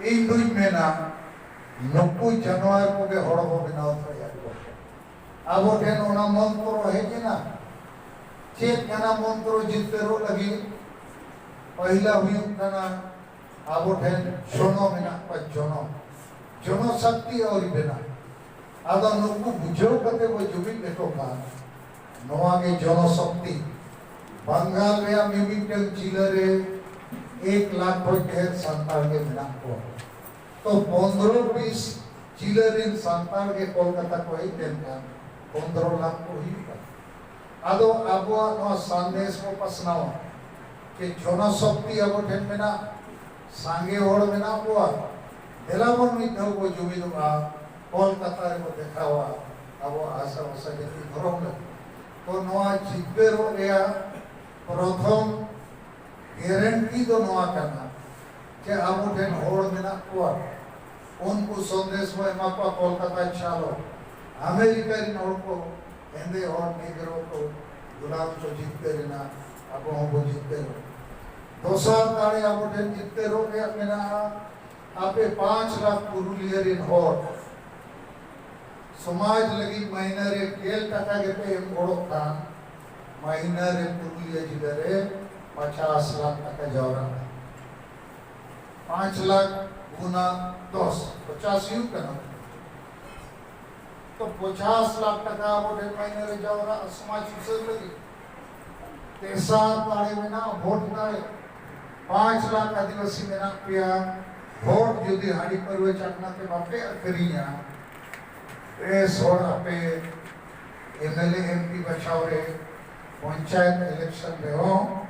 ᱤᱧ ᱫᱩᱧ ᱢᱮᱱᱟ, ᱱᱩᱠᱩ ᱡᱟᱱᱣᱟᱨ ᱠᱚᱜᱮ ᱦᱚᱲ ᱵᱚ ᱵᱮᱱᱟᱣ ᱫᱟᱲᱮᱭᱟᱜ ᱠᱚᱣᱟ᱾ ᱟᱵᱚ ᱴᱷᱮᱱ ᱚᱱᱟ ᱢᱚᱱᱛᱨᱚ ᱦᱮᱡ ᱮᱱᱟ᱾ ᱪᱮᱫ ᱠᱟᱱᱟ ᱢᱚᱱᱛᱨᱚ ᱡᱤᱛᱠᱟᱹᱨᱚᱜ ᱞᱟᱹᱜᱤᱫ? ᱯᱟᱹᱦᱤᱞᱟ ᱦᱩᱭᱩᱜ ᱠᱟᱱᱟ, ᱟᱵᱚ ᱴᱷᱮᱱ ᱡᱚᱱᱚ ᱢᱮᱱᱟᱜ ᱠᱚᱣᱟ, ᱡᱚᱱᱚ᱾ ᱡᱚᱱᱚ ᱥᱚᱠᱛᱤ ᱟᱹᱣᱨᱤ ᱵᱮᱱᱟᱜ᱾ ᱟᱫᱚ ᱱᱩᱠᱩ ᱵᱩᱡᱷᱟᱹᱣ ᱠᱟᱛᱮ ᱵᱚ ᱡᱩᱢᱤᱫ ᱞᱮᱠᱚ ᱠᱷᱟᱱ, ᱱᱚᱣᱟ ᱜᱮ ᱡᱚᱱᱚ ᱥᱚᱠᱛᱤ᱾ ᱵᱟᱝᱜᱟᱞ ᱨᱮᱭᱟᱜ ᱢᱤᱢᱤᱫᱴᱟᱝ ᱡᱤᱞᱟᱹ ᱨᱮ ᱮᱠ ᱞᱟᱠᱷ ᱠᱷᱚᱱ ᱰᱷᱮᱨ ᱥᱟᱱᱛᱟᱲ ᱜᱮ ᱢᱮᱱᱟᱜ ᱠᱚᱣᱟ᱾ ᱛᱚ ᱯᱚᱱᱫᱽᱨᱚ ᱵᱤᱥ ᱡᱤᱞᱟᱹ ᱨᱮᱱ ᱥᱟᱱᱛᱟᱲ ᱜᱮ ᱠᱳᱞᱠᱟᱛᱟ ᱠᱚ ᱦᱮᱡ ᱞᱮᱱᱠᱷᱟᱱ ᱯᱚᱱᱫᱽᱨᱚ ᱞᱟᱠᱷ ᱠᱚ ᱦᱩᱭᱩᱜᱼᱟ᱾ ᱟᱫᱚ ᱟᱵᱚᱣᱟᱜ ᱱᱚᱣᱟ ᱥᱟᱸᱫᱮᱥ ᱵᱚ ᱯᱟᱥᱱᱟᱣᱟ ᱡᱮ ᱡᱚᱱᱚ ᱥᱚᱠᱛᱤ ᱟᱵᱚ ᱴᱷᱮᱱ ᱢᱮᱱᱟᱜ, ᱥᱟᱸᱜᱮ ᱦᱚᱲ ᱢᱮᱱᱟᱜ ᱠᱚᱣᱟ, ᱫᱮᱞᱟ ᱵᱚᱱ ᱢᱤᱫ ᱫᱷᱟᱣ ᱵᱚ ᱡᱩᱢᱤᱫᱚᱜᱼᱟ, ᱠᱳᱞᱠᱟᱛᱟ ᱨᱮᱵᱚ ᱫᱮᱠᱷᱟᱣᱟ ᱟᱵᱚᱣᱟᱜ ᱦᱟᱥᱟ ᱵᱷᱟᱥᱟ ᱡᱟᱹᱛᱤ ᱫᱷᱚᱨᱚᱢ ᱞᱟᱹᱜᱤᱫ᱾ ᱛᱚ ᱱᱚᱣᱟ ᱡᱤᱛᱠᱟᱹᱨᱚᱜ ᱨᱮᱭᱟᱜ ᱯᱨᱚᱛᱷᱚᱢ ᱜᱮᱨᱮᱱᱴᱤ ᱫᱚ ᱱᱚᱣᱟ ᱠᱟᱱᱟ ᱡᱮ ᱟᱵᱚ ᱴᱷᱮᱱ ᱦᱚᱲ ᱢᱮᱱᱟᱜ ᱠᱚᱣᱟ, ᱩᱱᱠᱩ ᱥᱚᱱᱫᱮᱥ ᱵᱚ ᱮᱢᱟ ᱠᱚᱣᱟ ᱠᱳᱞᱠᱟᱛᱟ ᱪᱟᱞᱚ, ᱟᱢᱮᱨᱤᱠᱟ ᱨᱮᱱ ᱦᱚᱲ ᱠᱚ, ᱦᱮᱸᱫᱮ ᱦᱚᱲ, ᱱᱮᱜᱨᱳ ᱠᱚ, ᱜᱩᱞᱟᱢ ᱠᱚ ᱡᱤᱛᱠᱟᱹᱨ ᱮᱱᱟ, ᱟᱵᱚ ᱦᱚᱸᱵᱚ ᱡᱤᱛᱠᱟᱹᱨᱚᱜᱼᱟ᱾ ᱫᱚᱥᱟᱨ ᱫᱟᱲᱮ ᱟᱵᱚ ᱴᱷᱮᱱ ᱡᱤᱛᱠᱟᱹᱨᱚᱜ ᱨᱮᱭᱟᱜ ᱢᱮᱱᱟᱜᱼᱟ, ᱟᱯᱮ ᱯᱟᱸᱪ ᱞᱟᱠᱷ ᱯᱩᱨᱩᱞᱤᱭᱟᱹ ᱨᱮᱱ ᱦᱚᱲ ᱥᱚᱢᱟᱡᱽ ᱞᱟᱹᱜᱤᱫ ᱢᱟᱹᱦᱤᱱᱟᱹ ᱨᱮ ᱜᱮᱞ ᱴᱟᱠᱟ ᱜᱮᱯᱮ ᱮᱢ ᱜᱚᱲᱚᱜ ᱠᱷᱟᱱ, ᱢᱟᱹᱦᱤᱱᱟᱹ ᱨᱮ ᱯᱩᱨᱩᱞᱤᱭᱟᱹ ᱡᱤᱞᱟᱹ ᱨᱮ ᱯᱚᱪᱟᱥ ᱞᱟᱠᱷ ᱴᱟᱠᱟ ᱡᱟᱣᱨᱟᱜᱼᱟ᱾ ᱯᱟᱸᱪ ᱞᱟᱠᱷ ᱜᱩᱱᱟ ᱫᱚᱥ, ᱯᱚᱪᱟᱥ ᱦᱩᱭᱩᱜ ᱠᱟᱱᱟ᱾ ᱛᱚ ᱯᱚᱪᱟᱥ ᱞᱟᱠᱷ ᱴᱟᱠᱟ ᱟᱵᱚ ᱴᱷᱮᱱ ᱢᱟᱹᱦᱤᱱᱟᱹ ᱨᱮ ᱡᱟᱣᱨᱟᱜᱼᱟ ᱥᱚᱢᱟᱡᱽ ᱥᱩᱥᱟᱹᱨ ᱞᱟᱹᱜᱤᱫ᱾ ᱛᱮᱥᱟᱨ ᱫᱟᱲᱮ ᱢᱮᱱᱟᱜᱼᱟ ᱵᱷᱳᱴ ᱫᱟᱲᱮ᱾ ᱯᱟᱸᱪ ᱞᱟᱠᱷ ᱟᱹᱫᱤᱵᱟᱹᱥᱤ ᱢᱮᱱᱟᱜ ᱯᱮᱭᱟ, ᱵᱷᱳᱴ ᱡᱩᱫᱤ ᱦᱟᱺᱰᱤ ᱯᱟᱹᱨᱣᱟᱹ ᱪᱟᱠᱷᱱᱟ ᱛᱮ ᱵᱟᱯᱮ ᱟᱹᱠᱷᱨᱤᱧᱟ, ᱵᱮᱥ ᱦᱚᱲ ᱟᱯᱮ M L A M P ᱵᱟᱪᱷᱟᱣ ᱨᱮ, ᱯᱚᱧᱪᱟᱭᱮᱛ ᱤᱞᱮᱠᱥᱚᱱ ᱨᱮᱦᱚᱸ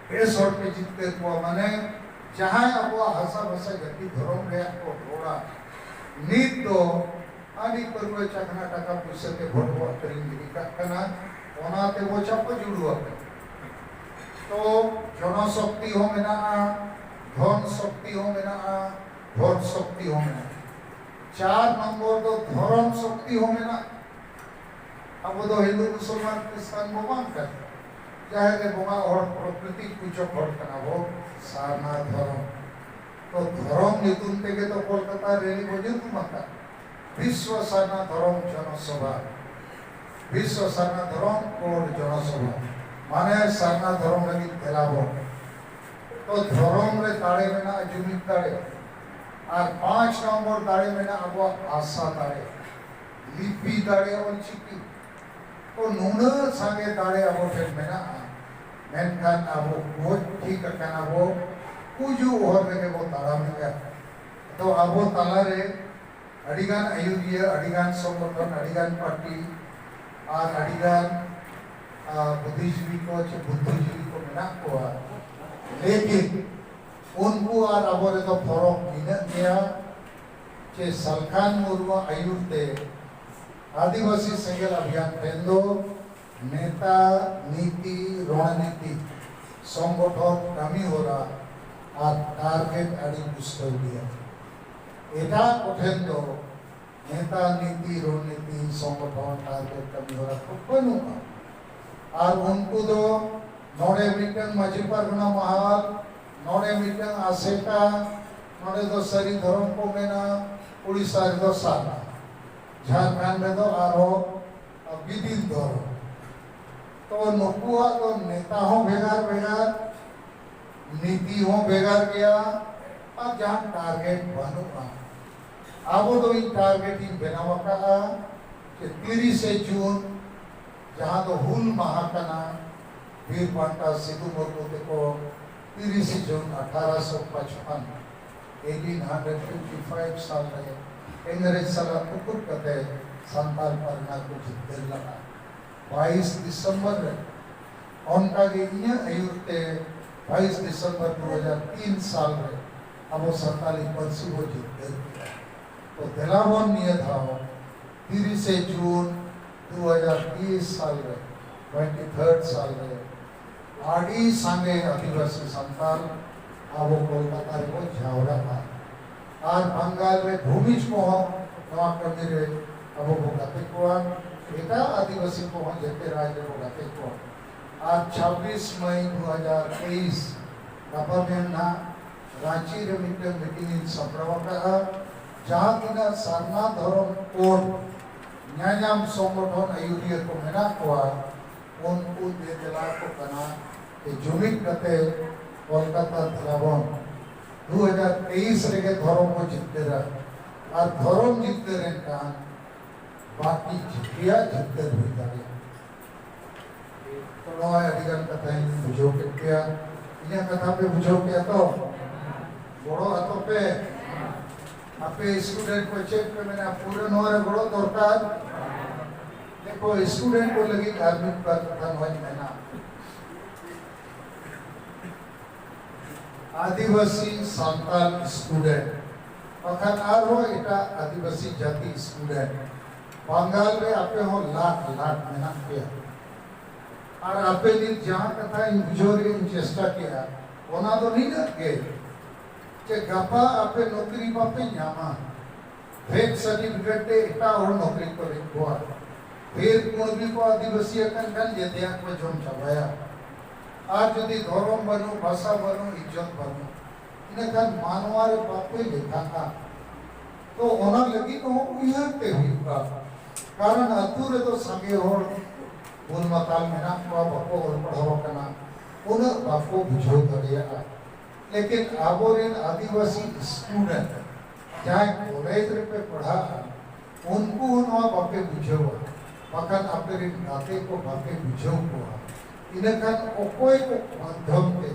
ᱵᱮᱥ ᱦᱚᱲ ᱯᱮ ᱡᱤᱛᱠᱟᱹᱨ ᱠᱚᱣᱟ᱾ ᱢᱟᱱᱮ ᱡᱟᱦᱟᱸᱭ ᱟᱵᱚᱣᱟᱜ ᱦᱟᱥᱟ ᱵᱷᱟᱥᱟ ᱡᱟᱹᱛᱤ ᱫᱷᱚᱨᱚᱢ ᱨᱮᱭᱟᱜ ᱠᱚ ᱨᱚᱲᱟ, ᱱᱤᱛ ᱫᱚ ᱦᱟᱺᱰᱤ ᱯᱟᱹᱨᱣᱟᱹ ᱪᱟᱠᱷᱱᱟ ᱴᱟᱠᱟ ᱯᱩᱭᱥᱟᱹ ᱛᱮ ᱵᱷᱳᱴ ᱵᱚ ᱟᱹᱠᱷᱨᱤᱧ ᱜᱤᱰᱤ ᱠᱟᱜ ᱠᱟᱱᱟ, ᱚᱱᱟ ᱛᱮᱵᱚ ᱪᱟᱯᱚ ᱡᱩᱲᱩ ᱟᱠᱟᱱᱟ᱾ ᱛᱚ ᱡᱚᱱᱚ ᱥᱚᱠᱛᱤ ᱦᱚᱸ ᱢᱮᱱᱟᱜᱼᱟ, ᱫᱷᱚᱱ ᱥᱚᱠᱛᱤ ᱦᱚᱸ ᱢᱮᱱᱟᱜᱼᱟ, ᱵᱷᱳᱴ ᱥᱚᱠᱛᱤ ᱦᱚᱸ ᱢᱮᱱᱟᱜᱼᱟ᱾ ᱪᱟᱨ ᱱᱚᱢᱵᱚᱨ ᱫᱚ ᱫᱷᱚᱨᱚᱢ ᱥᱚᱠᱛᱤ ᱦᱚᱸ ᱢᱮᱱᱟᱜᱼᱟ᱾ ᱟᱵᱚ ᱫᱚ ᱦᱤᱱᱫᱩ ᱢᱩᱥᱚᱞᱢᱟᱱ ᱠᱷᱨᱤᱥᱴᱟᱱ ᱵᱚ ᱵᱟᱝ ᱠᱟᱱᱟ, ᱡᱟᱦᱮᱨ ᱨᱮ ᱵᱚᱸᱜᱟ ᱦᱚᱲ, ᱯᱨᱚᱠᱨᱤᱛᱤ ᱯᱩᱡᱚᱠ ᱦᱚᱲ ᱠᱟᱱᱟ ᱵᱚ, ᱥᱟᱨᱱᱟ ᱫᱷᱚᱨᱚᱢ᱾ ᱛᱚ ᱫᱷᱚᱨᱚᱢ ᱧᱩᱛᱩᱢ ᱛᱮᱜᱮ ᱛᱚ ᱠᱳᱞᱠᱟᱛᱟ ᱨᱮᱞᱤ ᱵᱚ ᱧᱩᱛᱩᱢ ᱟᱠᱟᱫ, ᱵᱤᱥᱣᱚ ᱥᱟᱨᱱᱟ ᱫᱷᱚᱨᱚᱢ ᱡᱚᱱᱚᱥᱚᱵᱷᱟ, ᱵᱤᱥᱣᱚ ᱥᱟᱨᱱᱟ ᱫᱷᱚᱨᱚᱢ ᱠᱳᱰ ᱡᱚᱱᱚᱥᱚᱵᱷᱟ, ᱢᱟᱱᱮ ᱥᱟᱨᱱᱟ ᱫᱷᱚᱨᱚᱢ ᱞᱟᱹᱜᱤᱫ ᱜᱷᱮᱨᱟᱣ᱾ ᱛᱚ ᱫᱷᱚᱨᱚᱢ ᱨᱮ ᱫᱟᱲᱮ ᱢᱮᱱᱟᱜᱼᱟ, ᱡᱩᱢᱤᱫ ᱫᱟᱲᱮ, ᱟᱨ ᱯᱟᱸᱪ ᱱᱚᱢᱵᱚᱨ ᱫᱟᱲᱮ ᱢᱮᱱᱟᱜᱼᱟ ᱟᱵᱚᱣᱟᱜ ᱵᱷᱟᱥᱟ ᱫᱟᱲᱮ, ᱞᱤᱯᱤ ᱫᱟᱲᱮ, ᱚᱞᱪᱤᱠᱤ᱾ ᱛᱚ ᱱᱩᱱᱟᱹᱜ ᱥᱟᱸᱜᱮ ᱫᱟᱲᱮ ᱟᱵᱚ ᱴᱷᱮᱱ ᱢᱮᱱᱟᱜᱼᱟ, ᱢᱮᱱᱠᱷᱟᱱ ᱟᱵᱚ ᱜᱚᱡ ᱴᱷᱤᱠ ᱟᱠᱟᱱᱟ ᱵᱚ, ᱜᱩᱡᱩᱜ ᱦᱚᱨ ᱨᱮᱜᱮ ᱵᱚ ᱛᱟᱲᱟᱢᱮᱫᱼᱟ᱾ ᱛᱚ ᱟᱵᱚ ᱛᱟᱞᱟᱨᱮ ᱟᱹᱰᱤᱜᱟᱱ ᱟᱹᱭᱩᱨᱤᱭᱟᱹ, ᱟᱹᱰᱤᱜᱟᱱ ᱥᱚᱝᱜᱚᱴᱷᱚᱱ, ᱟᱹᱰᱤᱜᱟᱱ ᱯᱟᱨᱴᱤ ᱟᱨ ᱟᱹᱰᱤᱜᱟᱱ, ᱟ, ᱵᱩᱫᱽᱫᱷᱤᱡᱤᱵᱤ ᱠᱚ ᱪᱮ ᱵᱩᱫᱽᱫᱷᱤᱡᱤᱵᱤ ᱠᱚ ᱢᱮᱱᱟᱜ ᱠᱚᱣᱟ, ᱞᱮᱠᱤᱱ ᱩᱱᱠᱩ ᱟᱨ ᱟᱵᱚ ᱨᱮᱫᱚ ᱯᱷᱚᱨᱚᱠ ᱱᱤᱱᱟᱹᱜ ᱜᱮᱭᱟ ᱪᱮ ᱥᱟᱞᱠᱷᱟᱱ ᱢᱩᱨᱢᱩ ᱟᱹᱭᱩᱨ ᱛᱮ ᱟᱹᱫᱤᱵᱟᱹᱥᱤ ᱥᱮᱸᱜᱮᱞ ᱚᱵᱷᱤᱭᱟᱱ ᱴᱷᱮᱱ ᱫᱚ ᱱᱮᱛᱟ, ᱱᱤᱛᱤ, ᱨᱚᱬᱱᱤᱛᱤ, ᱥᱚᱝᱜᱚᱴᱷᱚᱱ, ᱠᱟᱹᱢᱤ ᱦᱚᱨᱟ ᱟᱨ ᱴᱟᱨᱜᱮᱴ ᱟᱹᱰᱤ ᱯᱩᱥᱴᱟᱹᱣ ᱜᱮᱭᱟ᱾ ᱮᱴᱟᱜ ᱠᱚᱴᱷᱮᱱ ᱫᱚ ᱱᱮᱛᱟ, ᱱᱤᱛᱤ, ᱨᱚᱬᱱᱤᱛᱤ, ᱥᱚᱝᱜᱚᱴᱷᱚᱱ, ᱴᱟᱨᱜᱮᱴ, ᱠᱟᱹᱢᱤ ᱦᱚᱨᱟ ᱠᱚ ᱵᱟᱹᱱᱩᱜᱼᱟ᱾ ᱟᱨ ᱩᱱᱠᱩ ᱫᱚ ᱱᱚᱰᱮ ᱢᱤᱫᱴᱟᱝ ᱢᱟᱹᱡᱷᱤ ᱯᱟᱨᱜᱟᱱᱟ ᱢᱟᱦᱟᱞ, ᱱᱚᱰᱮ ᱢᱤᱫᱴᱟᱝ ᱟᱥᱮᱠᱟ, ᱱᱚᱰᱮ ᱫᱚ ᱥᱟᱹᱨᱤ ᱫᱷᱚᱨᱚᱢ ᱠᱚ ᱢᱮᱱᱟ, ᱩᱲᱤᱥᱥᱟ ᱨᱮᱫᱚ ᱥᱟᱨᱱᱟ, ᱡᱷᱟᱲᱠᱷᱚᱸᱰ ᱨᱮᱫᱚ ᱟᱨᱦᱚᱸ ᱵᱤᱫᱤᱱ ᱫᱷᱚᱨᱚᱢ᱾ ᱛᱚ ᱱᱩᱠᱩᱣᱟᱜ ᱫᱚ ᱱᱮᱛᱟ ᱦᱚᱸ ᱵᱷᱮᱜᱟᱨ ᱵᱷᱮᱜᱟᱨ, ᱱᱤᱛᱤ ᱦᱚᱸ ᱵᱷᱮᱜᱟᱨ ᱜᱮᱭᱟ, ᱟᱨ ᱡᱟᱦᱟᱸ ᱴᱟᱨᱜᱮᱴ ᱵᱟᱹᱱᱩᱜᱼᱟ᱾ ᱟᱵᱚ ᱫᱚ ᱤᱧ ᱴᱟᱨᱜᱮᱴ ᱤᱧ ᱵᱮᱱᱟᱣ ᱟᱠᱟᱫᱼᱟ ᱡᱮ ᱛᱤᱨᱤᱥᱮ ᱡᱩᱱ, ᱡᱟᱦᱟᱸ ᱫᱚ ᱦᱩᱞ ᱢᱟᱦᱟ ᱠᱟᱱᱟ, ᱵᱤᱨ ᱵᱟᱱᱴᱟ ᱥᱤᱫᱩ ᱢᱩᱨᱢᱩ ᱛᱮᱠᱚ ᱛᱤᱨᱤᱥᱮ ᱡᱩᱱ ᱟᱴᱷᱟᱨᱚᱥᱚ ᱯᱟᱸᱪᱯᱟᱱᱱᱚ eighteen hundred fifty five ᱥᱟᱞ ᱨᱮ ᱤᱝᱨᱮᱡᱽ ᱥᱟᱞᱟᱜ ᱛᱩᱯᱩᱫ ᱠᱟᱛᱮ ᱥᱟᱱᱛᱟᱲ ᱯᱟᱨᱜᱟᱱᱟ ᱠᱚ ᱡᱤᱛᱠᱟᱹᱨ ᱞᱮᱫᱟ᱾ ᱵᱟᱭᱤᱥ ᱫᱤᱥᱚᱢᱵᱚᱨ ᱨᱮ, ᱚᱱᱠᱟᱜᱮ ᱤᱧᱟᱹᱜ ᱟᱹᱭᱩᱨ ᱛᱮ ᱵᱟᱭᱤᱥ ᱫᱤᱥᱚᱢᱵᱚᱨ ᱫᱩ ᱦᱟᱡᱟᱨ ᱛᱤᱱ ᱥᱟᱞ ᱨᱮ ᱟᱵᱚ ᱥᱟᱱᱛᱟᱲᱤ ᱯᱟᱹᱨᱥᱤ ᱵᱚ ᱡᱤᱛᱠᱟᱹᱨ ᱠᱮᱫᱟ᱾ ᱛᱚ ᱫᱮᱞᱟ ᱵᱚᱱ ᱱᱤᱭᱟᱹ ᱫᱷᱟᱣ ᱛᱤᱨᱤᱥᱮ ᱡᱩᱱ ᱫᱩ ᱦᱟᱡᱟᱨ ᱛᱮᱭᱤᱥ ᱥᱟᱞ ᱨᱮ, ᱴᱩᱭᱮᱱᱴᱤ ᱛᱷᱟᱨᱰ ᱥᱟᱞ ᱨᱮ ᱟᱹᱰᱤ ᱥᱟᱸᱜᱮ ᱟᱹᱫᱤᱵᱟᱹᱥᱤ ᱥᱟᱱᱛᱟᱲ ᱟᱵᱚ ᱠᱳᱞᱠᱟᱛᱟ ᱨᱮᱵᱚ ᱡᱟᱣᱨᱟᱜᱼᱟ᱾ ᱟᱨ ᱵᱟᱝᱜᱟᱞ ᱨᱮ ᱵᱷᱩᱢᱤᱡᱽ ᱠᱚᱦᱚᱸ ᱱᱚᱣᱟ ᱠᱟᱹᱢᱤ ᱨᱮ ᱟᱵᱚ ᱵᱚ ᱜᱟᱛᱮ ᱠᱚᱣᱟ, ᱮᱴᱟᱜ ᱟᱹᱫᱤᱵᱟᱹᱥᱤ ᱠᱚᱦᱚᱸ ᱡᱮᱛᱮ ᱨᱟᱡᱽ ᱨᱮᱵᱚ ᱜᱟᱛᱮ ᱠᱚᱣᱟ᱾ ᱟᱨ ᱪᱷᱟᱵᱵᱤᱥ ᱢᱟᱭ ᱫᱩ ᱦᱟᱡᱟᱨ ᱛᱮᱭᱤᱥ, ᱜᱟᱯᱟ ᱢᱮᱭᱟᱝ ᱱᱟᱦᱟᱜ ᱨᱟᱸᱪᱤ ᱨᱮ ᱢᱤᱫᱴᱟᱝ ᱢᱤᱴᱤᱝ ᱤᱧ ᱥᱟᱯᱲᱟᱣ ᱟᱠᱟᱫᱼᱟ, ᱡᱟᱦᱟᱸ ᱛᱤᱱᱟᱹᱜ ᱥᱟᱨᱱᱟ ᱫᱷᱚᱨᱚᱢ ᱠᱳᱰ ᱧᱟᱧᱟᱢ ᱥᱚᱝᱜᱚᱴᱷᱚᱱ ᱟᱹᱭᱩᱨᱤᱭᱟᱹ ᱠᱚ ᱢᱮᱱᱟᱜ ᱠᱚᱣᱟ, ᱩᱱᱠᱩ ᱫᱮ ᱫᱮᱞᱟ ᱠᱚ ᱠᱟᱱᱟ᱾ ᱛᱮ ᱡᱩᱢᱤᱫ ᱠᱟᱛᱮ ᱠᱳᱞᱠᱟᱛᱟ ᱫᱮᱞᱟ ᱵᱚᱱ ᱫᱩ ᱦᱟᱡᱟᱨ ᱛᱮᱭᱤᱥ ᱨᱮᱜᱮ ᱫᱷᱚᱨᱚᱢ ᱵᱚ ᱡᱤᱛᱠᱟᱹᱨᱟ᱾ ᱟᱨ ᱫᱷᱚᱨᱚᱢ ᱡᱤᱛᱠᱟᱹᱨ ᱮᱱ ᱠᱷᱟᱱ ᱵᱟᱹᱠᱤ ᱡᱤᱛᱠᱟᱹᱨ ᱦᱩᱭ ᱫᱟᱲᱮᱭᱟᱜᱼᱟ᱾ ᱛᱚ ᱱᱚᱣᱟ ᱟᱹᱰᱤ ᱜᱟᱱ ᱠᱟᱛᱷᱟᱧ ᱵᱩᱡᱷᱟᱹᱣ ᱠᱮᱫ ᱯᱮᱭᱟ᱾ ᱤᱧᱟᱹᱜ ᱠᱟᱛᱷᱟ ᱯᱮ ᱵᱩᱡᱷᱟᱹᱣ ᱠᱮᱭᱟ ᱛᱚ? ᱜᱚᱲᱚ ᱟᱛᱚ ᱯᱮ᱾ ᱟᱯᱮ ᱥᱴᱩᱰᱮᱱᱴ ᱠᱚ ᱪᱮᱫ ᱯᱮ ᱢᱮᱱᱟ, ᱯᱩᱨᱟᱹ ᱱᱚᱣᱟ ᱨᱮ ᱜᱚᱲᱚ ᱫᱚᱨᱠᱟᱨ᱾ ᱫᱮᱠᱷᱚ, ᱥᱴᱩᱰᱮᱱᱴ ᱠᱚ ᱞᱟᱹᱜᱤᱫ ᱟᱨ ᱢᱤᱫ ᱵᱟᱨ ᱠᱟᱛᱷᱟ ᱱᱚᱣᱟᱧ ᱢᱮᱱᱟ᱾ ᱟᱹᱫᱤᱵᱟᱹᱥᱤ ᱥᱟᱱᱛᱟᱲ ᱥᱴᱩᱰᱮᱱᱴ, ᱵᱟᱠᱷᱟᱱ ᱟᱨᱦᱚᱸ ᱮᱴᱟᱜ ᱟᱹᱫᱤᱵᱟᱹᱥᱤ ᱡᱟᱹᱛᱤ ᱥᱴᱩᱰᱮᱱᱴ, ᱵᱟᱝᱜᱟᱞ ᱨᱮ ᱟᱯᱮ ᱦᱚᱸ ᱞᱟᱠᱷ ᱞᱟᱠᱷ ᱢᱮᱱᱟᱜ ᱯᱮᱭᱟ᱾ ᱟᱨ ᱟᱯᱮ ᱱᱤᱛ ᱡᱟᱦᱟᱸ ᱠᱟᱛᱷᱟ ᱤᱧ ᱵᱩᱡᱷᱟᱹᱣ ᱨᱮᱭᱟᱜ ᱤᱧ ᱪᱮᱥᱴᱟ ᱠᱮᱜᱼᱟ, ᱚᱱᱟ ᱫᱚ ᱱᱤᱱᱟᱹᱜ ᱜᱮ, ᱡᱮ ᱜᱟᱯᱟ ᱟᱯᱮ ᱱᱚᱠᱨᱤ ᱵᱟᱯᱮ ᱧᱟᱢᱟ, ᱯᱷᱮᱠ ᱥᱟᱨᱴᱤᱯᱷᱤᱠᱮᱴ ᱛᱮ ᱮᱴᱟᱜ ᱦᱚᱲ ᱱᱚᱠᱨᱤ ᱠᱚ ᱞᱟᱹᱜᱤᱫ ᱠᱚᱣᱟ᱾ ᱯᱷᱮᱨ ᱠᱩᱬᱵᱤ ᱠᱚ ᱟᱹᱫᱤᱵᱟᱹᱥᱤ ᱟᱠᱟᱱ ᱠᱷᱟᱱ ᱡᱮᱛᱮᱭᱟᱜ ᱠᱚ ᱡᱚᱢ ᱪᱟᱵᱟᱭᱟ᱾ ᱟᱨ ᱡᱩᱫᱤ ᱫᱷᱚᱨᱚᱢ ᱵᱟᱹᱱᱩᱜ, ᱵᱷᱟᱥᱟ ᱵᱟᱹᱱᱩᱜ, ᱤᱡᱽᱡᱚᱛ ᱵᱟᱹᱱᱩᱜ, ᱤᱱᱟᱹᱠᱷᱟᱱ ᱢᱟᱱᱣᱟ ᱨᱮ ᱵᱟᱯᱮ ᱞᱮᱠᱷᱟᱜᱼᱟ᱾ ᱛᱚ ᱚᱱᱟ ᱞᱟᱹᱜᱤᱫ ᱦᱚᱸ ᱩᱭᱦᱟᱹᱨ ᱛᱮ ᱦᱩᱭᱩᱜᱼᱟ᱾ ᱠᱟᱨᱚᱱ ᱟᱹᱛᱩ ᱨᱮᱫᱚ ᱥᱟᱸᱜᱮ ᱦᱚᱲ ᱵᱩᱞ ᱢᱟᱛᱟᱞ ᱢᱮᱱᱟᱜ ᱠᱚᱣᱟ, ᱵᱟᱠᱚ ᱚᱞ ᱯᱟᱲᱦᱟᱣ ᱟᱠᱟᱱᱟ, ᱩᱱᱟᱹᱜ ᱵᱟᱠᱚ ᱵᱩᱡᱷᱟᱹᱣ ᱫᱟᱲᱮᱭᱟᱜᱼᱟ᱾ ᱞᱮᱠᱤᱱ ᱟᱵᱚᱨᱮᱱ ᱟᱹᱫᱤᱵᱟᱹᱥᱤ ᱥᱴᱩᱰᱮᱱᱴ ᱡᱟᱦᱟᱸᱭ ᱠᱚᱞᱮᱡᱽ ᱨᱮᱯᱮ ᱯᱟᱲᱦᱟᱜᱼᱟ, ᱩᱱᱠᱩ ᱦᱚᱸ ᱱᱚᱣᱟ ᱵᱟᱯᱮ ᱵᱩᱡᱷᱟᱹᱣᱟ, ᱵᱟᱠᱷᱟᱱ ᱟᱯᱮᱨᱮᱱ ᱜᱟᱛᱮ ᱠᱚ ᱵᱟᱯᱮ ᱵᱩᱡᱷᱟᱹᱣ ᱠᱚᱣᱟ, ᱤᱱᱟᱹᱠᱷᱟᱱ ᱚᱠᱚᱭ ᱠᱚ ᱢᱟᱫᱽᱫᱷᱚᱢ ᱛᱮ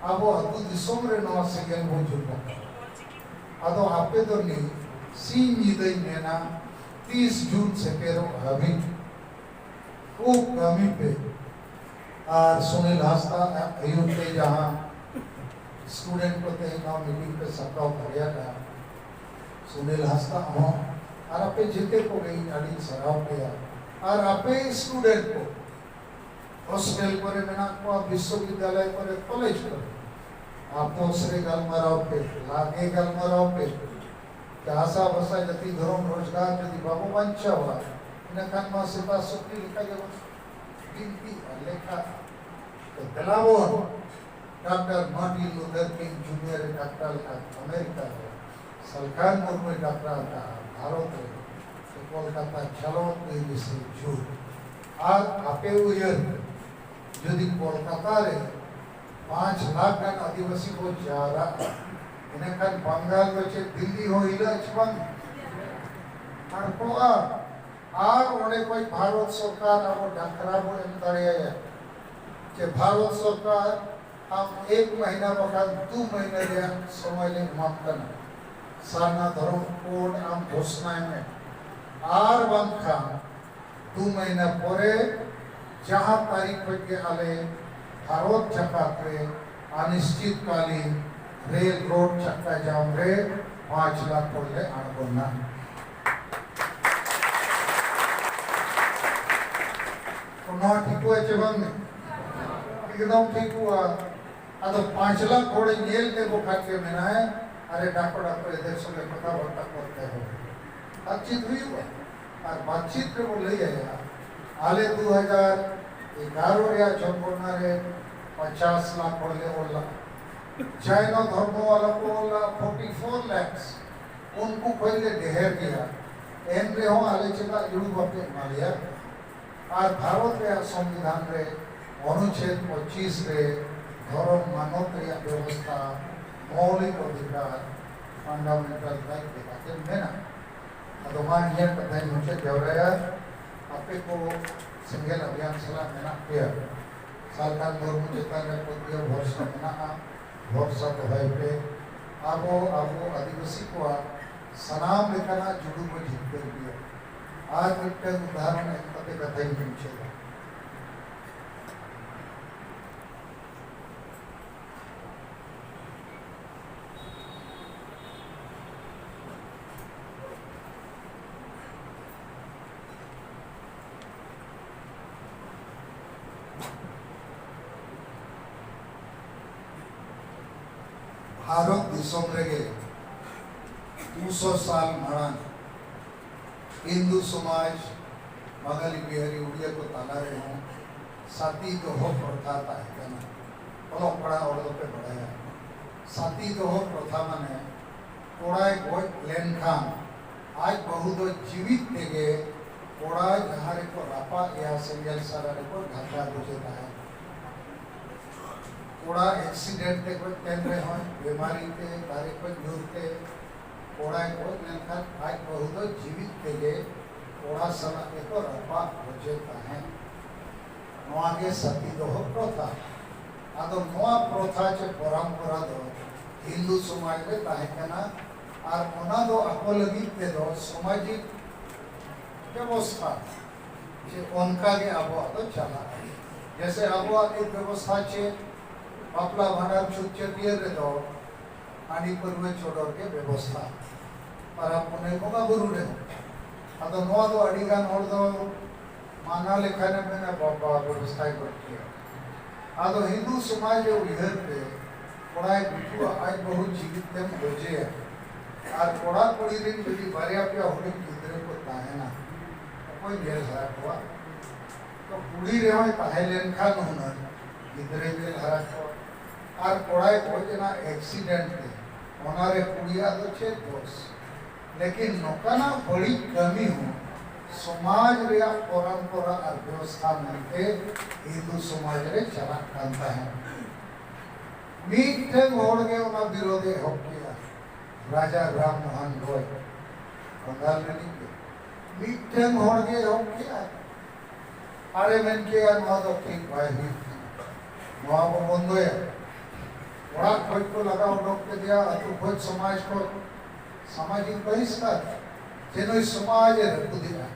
ᱟᱵᱚ ᱟᱹᱛᱩ ᱫᱤᱥᱚᱢ ᱨᱮ ᱱᱚᱣᱟ ᱥᱮᱸᱜᱮᱞ ᱵᱚᱱ ᱡᱩᱞ ᱨᱟᱠᱟᱵᱟ? ᱟᱫᱚ ᱟᱯᱮ ᱫᱚ ᱱᱤᱛ ᱥᱤᱧ ᱧᱤᱫᱟᱹᱧ ᱢᱮᱱᱟ, ᱛᱤᱥ ᱡᱩᱱ ᱥᱮᱴᱮᱨᱚᱜ ᱦᱟᱹᱵᱤᱡ ᱠᱷᱩᱵ ᱠᱟᱹᱢᱤ ᱯᱮ᱾ ᱟᱨ ᱥᱩᱱᱤᱞ ᱦᱟᱸᱥᱫᱟ ᱟᱜ ᱟᱹᱭᱩᱨ ᱛᱮ ᱡᱟᱦᱟᱸ ᱥᱴᱩᱰᱮᱱᱴ ᱠᱚ ᱛᱮᱦᱮᱧ ᱱᱚᱣᱟ ᱢᱤᱴᱤᱝ ᱯᱮ ᱥᱟᱯᱲᱟᱣ ᱫᱟᱲᱮᱭᱟᱫᱟ, ᱥᱩᱱᱤᱞ ᱦᱟᱸᱥᱫᱟ ᱦᱚᱸ ᱟᱨ ᱟᱯᱮ ᱡᱮᱛᱮ ᱠᱚᱜᱮ ᱤᱧ ᱟᱹᱰᱤᱧ ᱥᱟᱨᱦᱟᱣ ᱯᱮᱭᱟ᱾ ᱟᱨ ᱟᱯᱮ ᱥᱴᱩᱰᱮᱱᱴ ᱠᱚ ᱦᱳᱥᱴᱮᱞ ᱠᱚᱨᱮ ᱢᱮᱱᱟᱜ ᱠᱚᱣᱟ, ᱵᱤᱥᱥᱚᱵᱤᱫᱽᱫᱟᱞᱚᱭ ᱠᱚᱨᱮ, ᱠᱚᱞᱮᱡᱽ ᱠᱚᱨᱮ, ᱟᱯᱚᱥ ᱨᱮ ᱜᱟᱞᱢᱟᱨᱟᱣ ᱯᱮ, ᱞᱟᱜᱮ ᱜᱟᱞᱢᱟᱨᱟᱣ ᱯᱮ᱾ ᱪᱟᱥᱟ ᱵᱷᱟᱥᱟ ᱡᱟᱹᱛᱤ ᱫᱷᱚᱨᱚᱢ ᱨᱳᱡᱽᱜᱟᱨ ᱡᱩᱫᱤ ᱵᱟᱵᱚ ᱵᱟᱧᱪᱟᱣᱟ, ᱤᱱᱟᱹᱠᱷᱟᱱ ᱢᱟ ᱥᱮᱛᱟ ᱥᱩᱠᱨᱤ ᱞᱮᱠᱟ ᱜᱮᱵᱚᱱ ᱵᱤᱱᱛᱤᱜᱼᱟ, ᱞᱮᱠᱷᱟᱜᱼᱟ᱾ ᱛᱚ ᱫᱮᱞᱟ ᱵᱚᱱ, ᱰᱟᱠᱛᱟᱨ ᱢᱟᱨᱴᱤᱱ ᱞᱩᱛᱷᱟᱨ ᱠᱤᱝ ᱡᱩᱱᱤᱭᱟᱨ ᱮ ᱰᱟᱠᱛᱟᱨ ᱞᱮᱠᱟ ᱟᱢᱮᱨᱤᱠᱟ ᱨᱮ, ᱥᱟᱞᱠᱷᱟᱱ ᱢᱩᱨᱢᱩᱭ ᱰᱟᱠᱛᱟᱨ ᱞᱮᱠᱟ ᱵᱷᱟᱨᱚᱛ ᱨᱮ, ᱥᱮ ᱠᱳᱞᱠᱟᱛᱟ ᱪᱟᱞᱚᱛ ᱛᱤᱨᱤᱥᱮ ᱡᱩᱱ᱾ ᱟᱨ ᱟᱯᱮ ᱩᱭᱦᱟᱹᱨ ᱯᱮ, ᱡᱩᱫᱤ ᱠᱳᱞᱠᱟᱛᱟ ᱨᱮ ᱯᱟᱸᱪ ᱞᱟᱠᱷ ᱜᱟᱱ ᱟᱹᱫᱤᱵᱟᱹᱥᱤ ᱠᱚ ᱡᱟᱣᱨᱟᱜᱼᱟ, ᱤᱱᱟᱹᱠᱷᱟᱱ ᱵᱟᱝᱜᱟᱞ ᱫᱚ ᱪᱮᱫ ᱫᱤᱞᱞᱤ ᱦᱚᱸ ᱦᱤᱞᱟᱹᱜᱼᱟ ᱪᱮ ᱵᱟᱝ? ᱟᱨ ᱠᱚᱜᱼᱟ᱾ ᱟᱨ ᱚᱸᱰᱮ ᱠᱷᱚᱱ ᱵᱷᱟᱨᱚᱛ ᱥᱚᱨᱠᱟᱨ ᱟᱵᱚ ᱰᱟᱠᱨᱟ ᱵᱚ ᱮᱢ ᱫᱟᱲᱮᱭᱟᱭᱟ, ᱡᱮ ᱵᱷᱟᱨᱚᱛ ᱥᱚᱨᱠᱟᱨ ᱟᱢ ᱮᱠ ᱢᱟᱦᱤᱱᱟ ᱵᱟᱠᱷᱟᱱ ᱫᱩ ᱢᱟᱦᱤᱱᱟ ᱨᱮᱭᱟᱜ ᱥᱚᱢᱚᱭ ᱞᱮ ᱮᱢᱟᱢ ᱠᱟᱱᱟ, ᱥᱟᱨᱱᱟ ᱫᱷᱚᱨᱚᱢ ᱠᱳᱰ ᱟᱢ ᱜᱷᱳᱥᱱᱟᱭ ᱢᱮ᱾ ᱟᱨ ᱵᱟᱝᱠᱷᱟᱱ ᱫᱩ ᱢᱟᱦᱤᱱᱟ ᱯᱚᱨᱮ ᱡᱟᱦᱟᱸ ᱛᱟᱹᱨᱤᱠᱷ ᱠᱷᱚᱱ ᱜᱮ ᱟᱞᱮ ᱵᱷᱟᱨᱚᱛ ᱡᱟᱠᱟᱛ ᱨᱮ ᱚᱱᱤᱥᱪᱤᱛᱠᱟᱞᱤᱱ ᱨᱮᱞ ᱨᱳᱰ ᱪᱟᱠᱟ ᱡᱟᱢ ᱨᱮ ᱯᱟᱸᱪ ᱞᱟᱠᱷ ᱦᱚᱲ ᱞᱮ ᱟᱬᱜᱚᱱᱟ᱾ ᱱᱚᱣᱟ ᱴᱷᱤᱠᱚᱜᱼᱟ ᱪᱮ ᱵᱟᱝ? ᱮᱠᱫᱚᱢ ᱴᱷᱤᱠᱚᱜᱼᱟ᱾ ᱟᱫᱚ ᱯᱟᱸᱪ ᱞᱟᱠᱷ ᱦᱚᱲᱮ ᱧᱮᱞ ᱞᱮᱠᱚ ᱠᱷᱟᱱ ᱜᱮ ᱢᱮᱱᱟᱭ, ᱟᱨᱮ ᱰᱟᱠᱚ ᱰᱟᱠᱚ ᱮᱫᱮᱨ ᱥᱚᱸᱜᱮ ᱠᱟᱛᱷᱟ ᱵᱟᱨᱛᱟ ᱠᱚᱨᱛᱮ ᱦᱚᱵᱮ, ᱵᱟᱛᱪᱤᱛ ᱦᱩᱭᱩᱜᱼᱟ᱾ ᱟᱨ ᱵᱟᱛᱪᱤᱛ ᱨᱮᱵᱚ ᱞᱟᱹᱭ ᱟᱭᱟ, ᱟᱞᱮ ᱫᱩ ᱦᱟᱡᱟᱨ ᱮᱜᱟᱨᱚ ᱨᱮᱭᱟᱜ ᱡᱚᱱᱜᱚᱬᱱᱟ ᱨᱮ ᱯᱚᱧᱪᱟᱥ ᱞᱟᱠᱷ ᱦᱚᱲ ᱞᱮ ᱚᱞ ᱞᱟᱜᱼᱟ, ᱡᱟᱭᱱᱚ ᱫᱷᱚᱨᱢᱚ ᱣᱟᱞᱟ ᱠᱚ ᱚᱞ ᱞᱟᱜᱼᱟ ᱯᱷᱳᱨᱴᱤ ᱯᱷᱳᱨ ᱞᱟᱠᱷ, ᱩᱱᱠᱩ ᱠᱷᱚᱱ ᱞᱮ ᱰᱷᱮᱨ ᱜᱮᱭᱟ᱾ ᱮᱱ ᱨᱮᱦᱚᱸ ᱟᱞᱮ ᱪᱮᱫᱟᱜ ᱡᱩᱲᱩ ᱵᱟᱯᱮ ᱮᱢᱟ ᱞᱮᱭᱟ? ᱟᱨ ᱵᱷᱟᱨᱚᱛ ᱨᱮᱭᱟᱜ ᱥᱚᱝᱵᱤᱫᱷᱟᱱ ᱨᱮ ᱚᱱᱩᱪᱷᱮᱫ ᱯᱚᱸᱪᱤᱥ ᱨᱮ ᱫᱷᱚᱨᱚᱢ ᱢᱟᱱᱚᱛ ᱨᱮᱭᱟᱜ ᱵᱮᱵᱚᱥᱛᱷᱟ ᱢᱳᱣᱞᱤᱠ ᱚᱫᱷᱤᱠᱟᱨ, ᱯᱷᱟᱱᱰᱟᱢᱮᱱᱴᱟᱞ ᱨᱟᱭᱤᱴ ᱞᱮᱠᱟᱛᱮ ᱢᱮᱱᱟᱜᱼᱟ᱾ ᱟᱫᱚ ᱢᱟ ᱤᱧᱟᱹᱜ ᱠᱟᱛᱷᱟᱧ ᱢᱩᱪᱟᱹᱫ ᱡᱟᱣᱨᱟᱭᱟ᱾ ᱟᱯᱮ ᱠᱚ ᱥᱮᱸᱜᱮᱞ ᱚᱵᱷᱤᱭᱟᱱ ᱥᱟᱞᱟᱜ ᱢᱮᱱᱟᱜ ᱯᱮᱭᱟ, ᱥᱟᱞᱠᱷᱟᱱ ᱢᱩᱨᱢᱩ ᱪᱮᱛᱟᱱ ᱨᱮ ᱯᱟᱹᱛᱭᱟᱹᱣ ᱵᱷᱚᱨᱥᱟ ᱢᱮᱱᱟᱜᱼᱟ, ᱵᱷᱚᱨᱥᱟ ᱫᱚᱦᱚᱭ ᱯᱮ᱾ ᱟᱵᱚ, ᱟᱵᱚ ᱟᱹᱫᱤᱵᱟᱹᱥᱤ ᱠᱚᱣᱟᱜ ᱥᱟᱱᱟᱢ ᱞᱮᱠᱟᱱᱟᱜ ᱡᱩᱲᱩ ᱵᱚ ᱡᱤᱛᱠᱟᱹᱨ ᱜᱮᱭᱟ᱾ ᱟᱨ ᱢᱤᱫᱴᱟᱝ ᱩᱫᱟᱦᱚᱨᱚᱱ ᱮᱢ ᱠᱟᱛᱮ ᱠᱟᱛᱷᱟᱧ ᱢᱩᱪᱟᱹᱫᱟ᱾ ᱵᱷᱟᱨᱚᱛ ᱫᱤᱥᱚᱢ ᱨᱮᱜᱮ ᱫᱩᱥᱚ ᱥᱟᱞ ᱢᱟᱲᱟᱝ ᱦᱤᱱᱫᱩ ᱥᱚᱢᱟᱡᱽ, ᱵᱟᱝᱟᱞᱤ, ᱵᱤᱦᱟᱨᱤ, ᱩᱲᱤᱭᱟ ᱠᱚ ᱛᱟᱞᱟ ᱨᱮᱦᱚᱸ ᱥᱟᱛᱤ ᱫᱚᱦᱚ ᱯᱨᱚᱛᱷᱟ ᱛᱟᱦᱮᱸ ᱠᱟᱱᱟ᱾ ᱚᱞᱚᱜ ᱯᱟᱲᱦᱟᱜ ᱦᱚᱲ ᱫᱚᱯᱮ ᱵᱟᱲᱟᱭᱟ, ᱥᱟᱛᱤ ᱫᱚᱦᱚ ᱯᱨᱚᱛᱷᱟ ᱢᱟᱱᱮ ᱠᱚᱲᱟᱭ ᱜᱚᱡ ᱞᱮᱱᱠᱷᱟᱱ ᱟᱡ ᱵᱟᱹᱦᱩ ᱫᱚ ᱡᱤᱣᱤᱫ ᱛᱮᱜᱮ ᱠᱚᱲᱟ ᱡᱟᱦᱟᱸ ᱨᱮᱠᱚ ᱨᱟᱯᱟᱜ ᱮᱭᱟ, ᱥᱮᱸᱜᱮᱞ ᱥᱟᱨᱟ ᱨᱮᱠᱚ ᱰᱷᱟᱠᱟ ᱜᱚᱡᱮ ᱛᱟᱦᱮᱸᱫ᱾ ᱠᱚᱲᱟ ᱮᱠᱥᱤᱰᱮᱱᱴ ᱛᱮ ᱜᱚᱡ ᱞᱮᱱ ᱨᱮᱦᱚᱸ, ᱵᱮᱢᱟᱨᱤ ᱛᱮ, ᱫᱟᱨᱮ ᱠᱷᱚᱱ ᱧᱩᱨ ᱛᱮ, ᱠᱚᱲᱟᱭ ᱜᱚᱡ ᱞᱮᱱᱠᱷᱟᱱ ᱟᱡ ᱵᱟᱹᱦᱩ ᱫᱚ ᱡᱤᱣᱤᱫ ᱛᱮᱜᱮ ᱠᱚᱲᱟ ᱥᱟᱞᱟᱜ ᱜᱮᱠᱚ ᱨᱟᱯᱟᱜ ᱜᱚᱡᱮ ᱛᱟᱦᱮᱸᱫ᱾ ᱱᱚᱣᱟ ᱜᱮ ᱥᱟᱛᱤ ᱫᱚᱦᱚ ᱯᱨᱚᱛᱷᱟ᱾ ᱟᱫᱚ ᱱᱚᱣᱟ ᱯᱨᱚᱛᱷᱟ ᱪᱮ ᱯᱚᱨᱚᱢᱯᱚᱨᱟ ᱫᱚ ᱦᱤᱱᱫᱩ ᱥᱚᱢᱟᱡᱽ ᱨᱮ ᱛᱟᱦᱮᱸ ᱠᱟᱱᱟ, ᱟᱨ ᱚᱱᱟ ᱫᱚ ᱟᱠᱚ ᱞᱟᱹᱜᱤᱫ ᱛᱮᱫᱚ ᱥᱟᱢᱟᱡᱤᱠ ᱵᱮᱵᱚᱥᱛᱷᱟ ᱪᱮ ᱚᱱᱠᱟ ᱜᱮ ᱟᱵᱚᱣᱟᱜ ᱫᱚ ᱪᱟᱞᱟᱜᱼᱟ᱾ ᱡᱮᱥᱮ ᱟᱵᱚᱣᱟᱜ ᱱᱤᱛ ᱵᱮᱵᱚᱥᱛᱷᱟ ᱪᱮ ᱵᱟᱯᱞᱟ ᱵᱷᱟᱸᱰᱟᱱ ᱪᱷᱩᱛ ᱪᱷᱟᱹᱴᱭᱟᱹᱨ ᱨᱮᱫᱚ ᱦᱟᱺᱰᱤ ᱯᱟᱹᱨᱣᱟᱹ ᱪᱚᱰᱚᱨ ᱜᱮ ᱵᱮᱵᱚᱥᱛᱷᱟ, ᱯᱟᱨᱟᱵᱽ ᱯᱩᱱᱟᱹᱭ ᱵᱚᱸᱜᱟ ᱵᱩᱨᱩ ᱨᱮ᱾ ᱟᱫᱚ ᱱᱚᱣᱟ ᱫᱚ ᱟᱹᱰᱤ ᱜᱟᱱ ᱦᱚᱲ ᱫᱚ ᱢᱟᱱᱟ ᱞᱮᱠᱷᱟᱱᱮ ᱢᱮᱱᱟ, "ᱵᱟᱵᱟ, ᱵᱮᱵᱚᱥᱛᱷᱟᱭ ᱜᱚᱡ ᱠᱮᱭᱟ᱾" ᱟᱫᱚ ᱦᱤᱱᱫᱩ ᱥᱚᱢᱟᱡᱽ ᱨᱮ ᱩᱭᱦᱟᱹᱨ ᱯᱮ, ᱠᱚᱲᱟᱭ ᱜᱩᱡᱩᱜᱼᱟ, ᱟᱡ ᱵᱟᱹᱦᱩ ᱡᱤᱣᱤᱫ ᱛᱮᱢ ᱜᱚᱡᱮᱭᱟ, ᱟᱨ ᱠᱚᱲᱟ ᱠᱩᱲᱤ ᱨᱮᱱ ᱡᱩᱫᱤ ᱵᱟᱨᱭᱟ ᱯᱮᱭᱟ ᱦᱩᱰᱤᱧ ᱜᱤᱫᱽᱨᱟᱹ ᱠᱚ ᱛᱟᱦᱮᱱᱟ, ᱚᱠᱚᱭ ᱧᱮᱞ ᱦᱟᱨᱟ ᱠᱚᱣᱟ? ᱛᱚ ᱠᱩᱲᱤ ᱨᱮᱦᱚᱸᱭ ᱛᱟᱦᱮᱸ ᱞᱮᱱᱠᱷᱟᱱ ᱦᱩᱱᱟᱹᱝ ᱜᱤᱫᱽᱨᱟᱹᱭ ᱧᱮᱞ ᱦᱟᱨᱟ ᱠᱚᱣᱟ᱾ ᱟᱨ ᱠᱚᱲᱟᱭ ᱜᱚᱡ ᱮᱱᱟ ᱮᱠᱥᱤᱰᱮᱱᱴ ᱛᱮ, ᱚᱱᱟᱨᱮ ᱠᱩᱲᱤᱭᱟᱜ ᱫᱚ ᱪᱮᱫ ᱫᱳᱥ? ᱞᱮᱠᱤᱱ ᱱᱚᱝᱠᱟᱱᱟᱜ ᱵᱟᱹᱲᱤᱡ ᱠᱟᱹᱢᱤ ᱦᱚᱸ ᱥᱚᱢᱟᱡᱽ ᱨᱮᱭᱟᱜ ᱯᱚᱨᱚᱢᱯᱚᱨᱟ ᱟᱨ ᱵᱮᱵᱚᱥᱛᱷᱟ ᱢᱮᱱᱛᱮ ᱦᱤᱱᱫᱩ ᱥᱚᱢᱟᱡᱽ ᱨᱮ ᱪᱟᱞᱟᱜ ᱠᱟᱱ ᱛᱟᱦᱮᱸᱫ᱾ ᱢᱤᱫᱴᱮᱱ ᱦᱚᱲ ᱜᱮ ᱚᱱᱟ ᱵᱤᱨᱳᱫᱷ ᱮ ᱮᱦᱚᱵ ᱠᱮᱫᱟ, ᱨᱟᱡᱟ ᱨᱟᱢ ᱢᱳᱦᱚᱱ ᱨᱚᱭ, ᱵᱟᱝᱜᱟᱞ ᱨᱤᱱᱤᱡ ᱜᱮ᱾ ᱢᱤᱫᱴᱮᱱ ᱦᱚᱲ ᱜᱮ ᱮᱦᱚᱵ ᱠᱮᱫᱟ, ᱟᱨᱮ ᱢᱮᱱ ᱠᱮᱫᱟ, "ᱱᱚᱣᱟ ᱫᱚ ᱴᱷᱤᱠ ᱵᱟᱭ ᱦᱩᱭᱩᱜ ᱠᱟᱱᱟ, ᱱᱚᱣᱟ ᱵᱚ ᱵᱚᱱᱫᱚᱭᱟ᱾" ᱚᱲᱟᱜ ᱠᱷᱚᱡ ᱠᱚ ᱞᱟᱜᱟᱣ ᱩᱰᱩᱠ ᱠᱮᱫᱮᱭᱟ, ᱟᱹᱛᱩ ᱠᱷᱚᱡ, ᱥᱚᱢᱟᱡᱽ ᱠᱷᱚᱡ ᱥᱟᱢᱟᱡᱤᱠ ᱵᱟᱦᱤᱥᱠᱟᱨ, ᱡᱮ ᱱᱩᱭ ᱥᱚᱢᱟᱡᱽ ᱮ ᱨᱟᱹᱯᱩᱫᱮᱜᱼᱟ᱾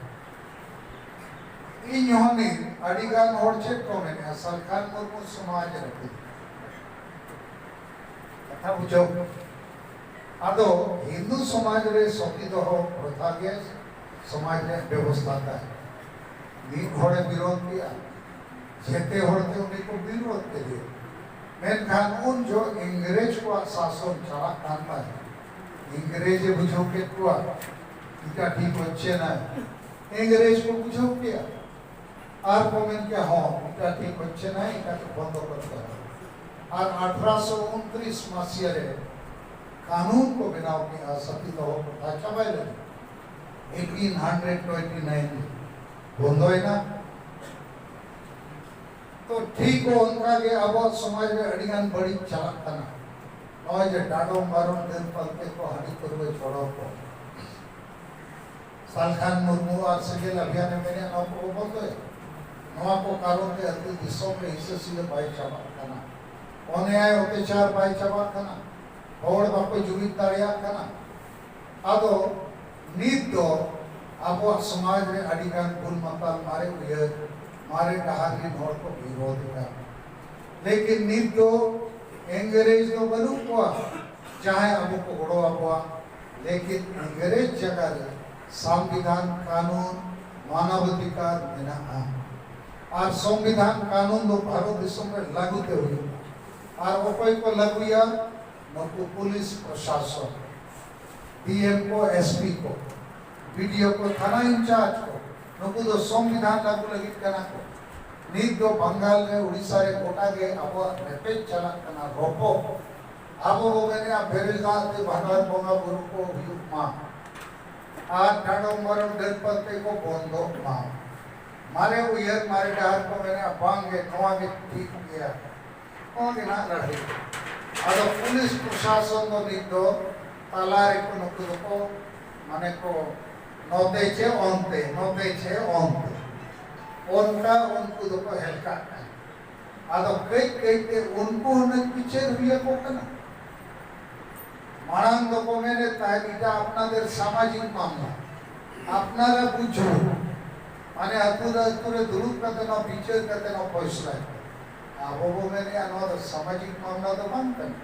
ᱤᱧ ᱦᱚᱸ ᱱᱤᱛ ᱟᱹᱰᱤ ᱜᱟᱱ ᱦᱚᱲ ᱪᱮᱫ ᱠᱚ ᱢᱮᱱᱮᱜᱼᱟ, ᱥᱟᱞᱠᱷᱟᱱ ᱢᱩᱨᱢᱩ ᱥᱚᱢᱟᱡᱽ ᱮ ᱨᱟᱹᱯᱩᱫ᱾ ᱠᱟᱛᱷᱟ ᱵᱩᱡᱷᱟᱹᱣ᱾ ᱟᱫᱚ ᱦᱤᱱᱫᱩ ᱥᱚᱢᱟᱡᱽ ᱨᱮ ᱥᱚᱛᱤ ᱫᱚᱦᱚ ᱯᱨᱚᱛᱷᱟ ᱜᱮ ᱥᱚᱢᱟᱡᱽ ᱨᱮᱭᱟᱜ ᱵᱮᱵᱚᱥᱛᱷᱟ ᱛᱟᱭ᱾ ᱢᱤᱫ ᱦᱚᱲᱮ ᱵᱤᱨᱳᱫ ᱠᱮᱜᱼᱟ, ᱡᱮᱛᱮ ᱦᱚᱲ ᱛᱮ ᱩᱱᱤ ᱠᱚ ᱵᱤᱨᱳᱫ ᱠᱮᱫᱮᱭᱟ᱾ ᱢᱮᱱᱠᱷᱟᱱ ᱩᱱ ᱡᱚᱦᱚᱜ ᱤᱝᱨᱮᱡᱽ ᱠᱚᱣᱟᱜ ᱥᱟᱥᱚᱱ ᱪᱟᱞᱟᱜ ᱠᱟᱱ ᱛᱟᱦᱮᱸᱫ᱾ ᱤᱝᱨᱮᱡᱽ ᱮ ᱵᱩᱡᱷᱟᱹᱣ ᱠᱮᱫ ᱠᱚᱣᱟ, ᱮᱴᱟᱜ ᱴᱷᱤᱠ ᱦᱚᱪᱪᱷᱮ ᱱᱟᱭ᱾ ᱤᱝᱨᱮᱡᱽ ᱠᱚ ᱵᱩᱡᱷᱟᱹᱣ ᱠᱮᱜᱼᱟ᱾ ᱟᱨ ᱠᱚ ᱢᱮᱱ ᱠᱮᱜᱼᱟ, ᱦᱚᱸ, ᱮᱴᱟᱜ ᱴᱷᱤᱠ ᱦᱚᱪᱪᱷᱮ ᱱᱟᱭ, ᱮᱴᱟᱜ ᱠᱚ ᱵᱚᱱᱫᱚ ᱠᱚᱨᱛᱮ ᱦᱚᱵᱮ᱾ ᱟᱨ ᱟᱴᱷᱨᱚᱥᱚ ᱩᱱᱛᱨᱤᱥ ᱢᱟᱥᱤᱭᱟ ᱨᱮ ᱠᱟᱹᱱᱩᱱ ᱠᱚ ᱵᱮᱱᱟᱣ ᱠᱮᱜᱼᱟ, ᱥᱟᱛᱤ ᱫᱚᱦᱚ ᱯᱨᱚᱛᱷᱟ ᱪᱟᱵᱟᱭ ᱞᱟᱹᱜᱤᱫ᱾ ᱮᱭᱤᱴᱤᱱ ᱦᱟᱱᱰᱨᱮᱰ ᱴᱩᱭᱮᱱᱴᱤ ᱱᱟᱭᱤᱱ ᱨᱮ ᱵᱚᱱᱫᱚᱭᱮᱱᱟ᱾ ᱛᱚ ᱴᱷᱤᱠ ᱚᱱᱠᱟ ᱜᱮ ᱟᱵᱚᱣᱟᱜ ᱥᱚᱢᱟᱡᱽ ᱨᱮ ᱟᱹᱰᱤ ᱜᱟᱱ ᱵᱟᱹᱲᱤᱡ ᱪᱟᱞᱟᱜ ᱠᱟᱱᱟ᱾ ᱱᱚᱜᱼᱚᱭ ᱡᱮ ᱰᱟᱰᱚᱢ ᱵᱟᱨᱚᱱ, ᱰᱟᱹᱱ ᱯᱟᱱᱛᱮ ᱠᱚ, ᱦᱟᱺᱰᱤ ᱯᱟᱹᱨᱣᱟᱹ ᱪᱚᱰᱚᱨ ᱠᱚ, ᱥᱟᱞᱠᱷᱟᱱ ᱢᱩᱨᱢᱩ ᱟᱨ ᱥᱮᱸᱜᱮᱞ ᱚᱵᱷᱤᱭᱟᱱᱮ ᱢᱮᱱᱮᱫ ᱱᱚᱣᱟ ᱠᱚ ᱵᱚᱱᱫᱚᱭᱟ, ᱱᱚᱣᱟ ᱠᱚ ᱠᱟᱨᱚᱱ ᱛᱮ ᱟᱹᱛᱩ ᱫᱤᱥᱚᱢ ᱨᱮ ᱦᱤᱸᱥᱟᱹ ᱥᱩᱭᱟᱹ ᱵᱟᱭ ᱪᱟᱵᱟᱜ ᱠᱟᱱᱟ, ᱚᱱᱮᱭᱟᱭ ᱚᱛᱛᱟᱪᱟᱨ ᱵᱟᱭ ᱪᱟᱵᱟᱜ ᱠᱟᱱᱟ, ᱦᱚᱲ ᱵᱟᱠᱚ ᱡᱩᱢᱤᱫ ᱫᱟᱲᱮᱭᱟᱜ ᱠᱟᱱᱟ᱾ ᱟᱫᱚ ᱱᱤᱛ ᱫᱚ ᱟᱵᱚᱣᱟᱜ ᱥᱚᱢᱟᱡᱽ ᱨᱮ ᱟᱹᱰᱤ ᱜᱟᱱ ᱵᱩᱞ ᱢᱟᱛᱟᱞ, ᱢᱟᱨᱮ ᱩᱭᱦᱟᱹᱨ, ᱢᱟᱨᱮ ᱰᱟᱦᱟᱨ ᱨᱤᱱ ᱦᱚᱲ ᱠᱚ ᱵᱤᱨᱳᱫᱷ ᱮᱫᱟ᱾ ᱞᱮᱠᱤᱱ ᱱᱤᱛ ᱫᱚ ᱤᱝᱨᱮᱡᱽ ᱫᱚ ᱵᱟᱹᱱᱩᱜ ᱠᱚᱣᱟ, ᱡᱟᱦᱟᱸᱭ ᱟᱵᱚ ᱠᱚ ᱜᱚᱲᱚ ᱟᱵᱚᱣᱟ᱾ ᱞᱮᱠᱤᱱ ᱤᱝᱨᱮᱡᱽ ᱡᱟᱭᱜᱟ ᱨᱮ ᱥᱚᱝᱵᱤᱫᱷᱟᱱ, ᱠᱟᱹᱱᱩᱱ, ᱢᱟᱱᱟᱵᱟᱫᱷᱤᱠᱟᱨ ᱢᱮᱱᱟᱜᱼᱟ᱾ ᱟᱨ ᱥᱚᱝᱵᱤᱫᱷᱟᱱ ᱠᱟᱹᱱᱩᱱ ᱫᱚ ᱵᱷᱟᱨᱚᱛ ᱫᱤᱥᱚᱢ ᱨᱮ ᱞᱟᱹᱜᱩ ᱛᱮ ᱦᱩᱭᱩᱜᱼᱟ᱾ ᱟᱨ ᱚᱠᱚᱭ ᱠᱚ ᱞᱟᱹᱜᱩᱭᱟ? ᱱᱩᱠᱩ ᱯᱩᱞᱤᱥ ᱯᱨᱚᱥᱟᱥᱚᱱ, ᱰᱤ ᱮᱢ ᱠᱚ, ᱮᱥ ᱯᱤ ᱠᱚ, ᱵᱤ ᱰᱤ ᱳ ᱠᱚ, ᱛᱷᱟᱱᱟ ᱤᱱᱪᱟᱨᱡᱽ ᱠᱚ, ᱱᱩᱠᱩ ᱫᱚ ᱥᱚᱝᱵᱤᱫᱷᱟᱱ ᱞᱟᱹᱜᱩ ᱞᱟᱹᱜᱤᱫ ᱠᱟᱱᱟ ᱠᱚ᱾ ᱱᱤᱛ ᱫᱚ ᱵᱟᱝᱜᱟᱞ ᱨᱮ, ᱩᱲᱤᱥᱥᱟ ᱨᱮ, ᱜᱚᱴᱟ ᱜᱮ ᱟᱵᱚᱣᱟᱜ ᱨᱮᱯᱮᱡ ᱪᱟᱞᱟᱜ ᱠᱟᱱᱟ, ᱨᱚᱯᱚᱜ᱾ ᱟᱵᱚ ᱵᱚ ᱢᱮᱱᱮᱜᱼᱟ, ᱵᱮᱨᱮᱞ ᱫᱟᱜ ᱛᱮ ᱵᱷᱟᱸᱰᱟᱱ ᱵᱚᱸᱜᱟ ᱵᱩᱨᱩ ᱠᱚ ᱦᱩᱭᱩᱜ ᱢᱟ, ᱟᱨ ᱰᱟᱰᱚᱢ ᱵᱟᱨᱚᱱ, ᱰᱟᱹᱱ ᱯᱟᱱᱛᱮ ᱠᱚ ᱵᱚᱱᱫᱚᱜ ᱢᱟ᱾ ᱢᱟᱨᱮ ᱩᱭᱦᱟᱹᱨ, ᱢᱟᱨᱮ ᱰᱟᱦᱟᱨ ᱠᱚ ᱢᱮᱱᱮᱜᱼᱟ, ᱵᱟᱝ ᱜᱮ, ᱱᱚᱣᱟ ᱜᱮ ᱴᱷᱤᱠ ᱜᱮᱭᱟ᱾ ᱱᱚᱣᱟ ᱜᱮ ᱱᱟᱦᱟᱜ ᱞᱟᱹᱲᱦᱟᱹᱭ᱾ ᱟᱫᱚ ᱯᱩᱞᱤᱥ ᱯᱨᱚᱥᱟᱥᱚᱱ ᱫᱚ ᱱᱤᱛ ᱫᱚ ᱛᱟᱞᱟ ᱨᱮᱠᱚ, ᱱᱩᱠᱩ ᱫᱚᱠᱚ, ᱢᱟᱱᱮ ᱠᱚ, ᱱᱚᱛᱮ ᱪᱮ ᱚᱱᱛᱮ, ᱱᱚᱛᱮ ᱪᱮ ᱚᱱᱛᱮ, ᱚᱱᱠᱟ ᱩᱱᱠᱩ ᱫᱚᱠᱚ ᱦᱮᱞᱠᱟᱜ ᱠᱟᱱᱟ᱾ ᱟᱫᱚ ᱠᱟᱹᱡ ᱠᱟᱹᱡ ᱛᱮ ᱩᱱᱠᱩ ᱦᱚᱸ ᱵᱤᱪᱟᱹᱨ ᱦᱩᱭ ᱟᱠᱚ ᱠᱟᱱᱟ᱾ ᱢᱟᱲᱟᱝ ᱫᱚᱠᱚ ᱢᱮᱱᱮᱫ ᱛᱟᱦᱮᱸᱫ ᱮᱴᱟ ᱟᱯᱱᱟᱫᱮᱨ ᱥᱟᱢᱟᱡᱤᱠ ᱢᱟᱢᱞᱟ, ᱟᱯᱱᱟᱨᱟᱜ ᱵᱩᱡᱷᱟᱹᱣ, ᱢᱟᱱᱮ ᱟᱹᱛᱩ ᱨᱮ, ᱟᱹᱛᱩ ᱨᱮ ᱫᱩᱲᱩᱵ ᱠᱟᱛᱮ ᱱᱚᱣᱟ ᱵᱤᱪᱟᱹᱨ ᱠᱟᱛᱮ ᱱᱚᱣᱟ ᱯᱷᱚᱭᱥᱞᱟ᱾ ᱟᱵᱚ ᱵᱚ ᱢᱮᱱᱮᱫᱼᱟ ᱱᱚᱣᱟ ᱫᱚ ᱥᱟᱢᱟᱡᱤᱠ ᱢᱟᱢᱞᱟ ᱫᱚ ᱵᱟᱝ ᱠᱟᱱᱟ,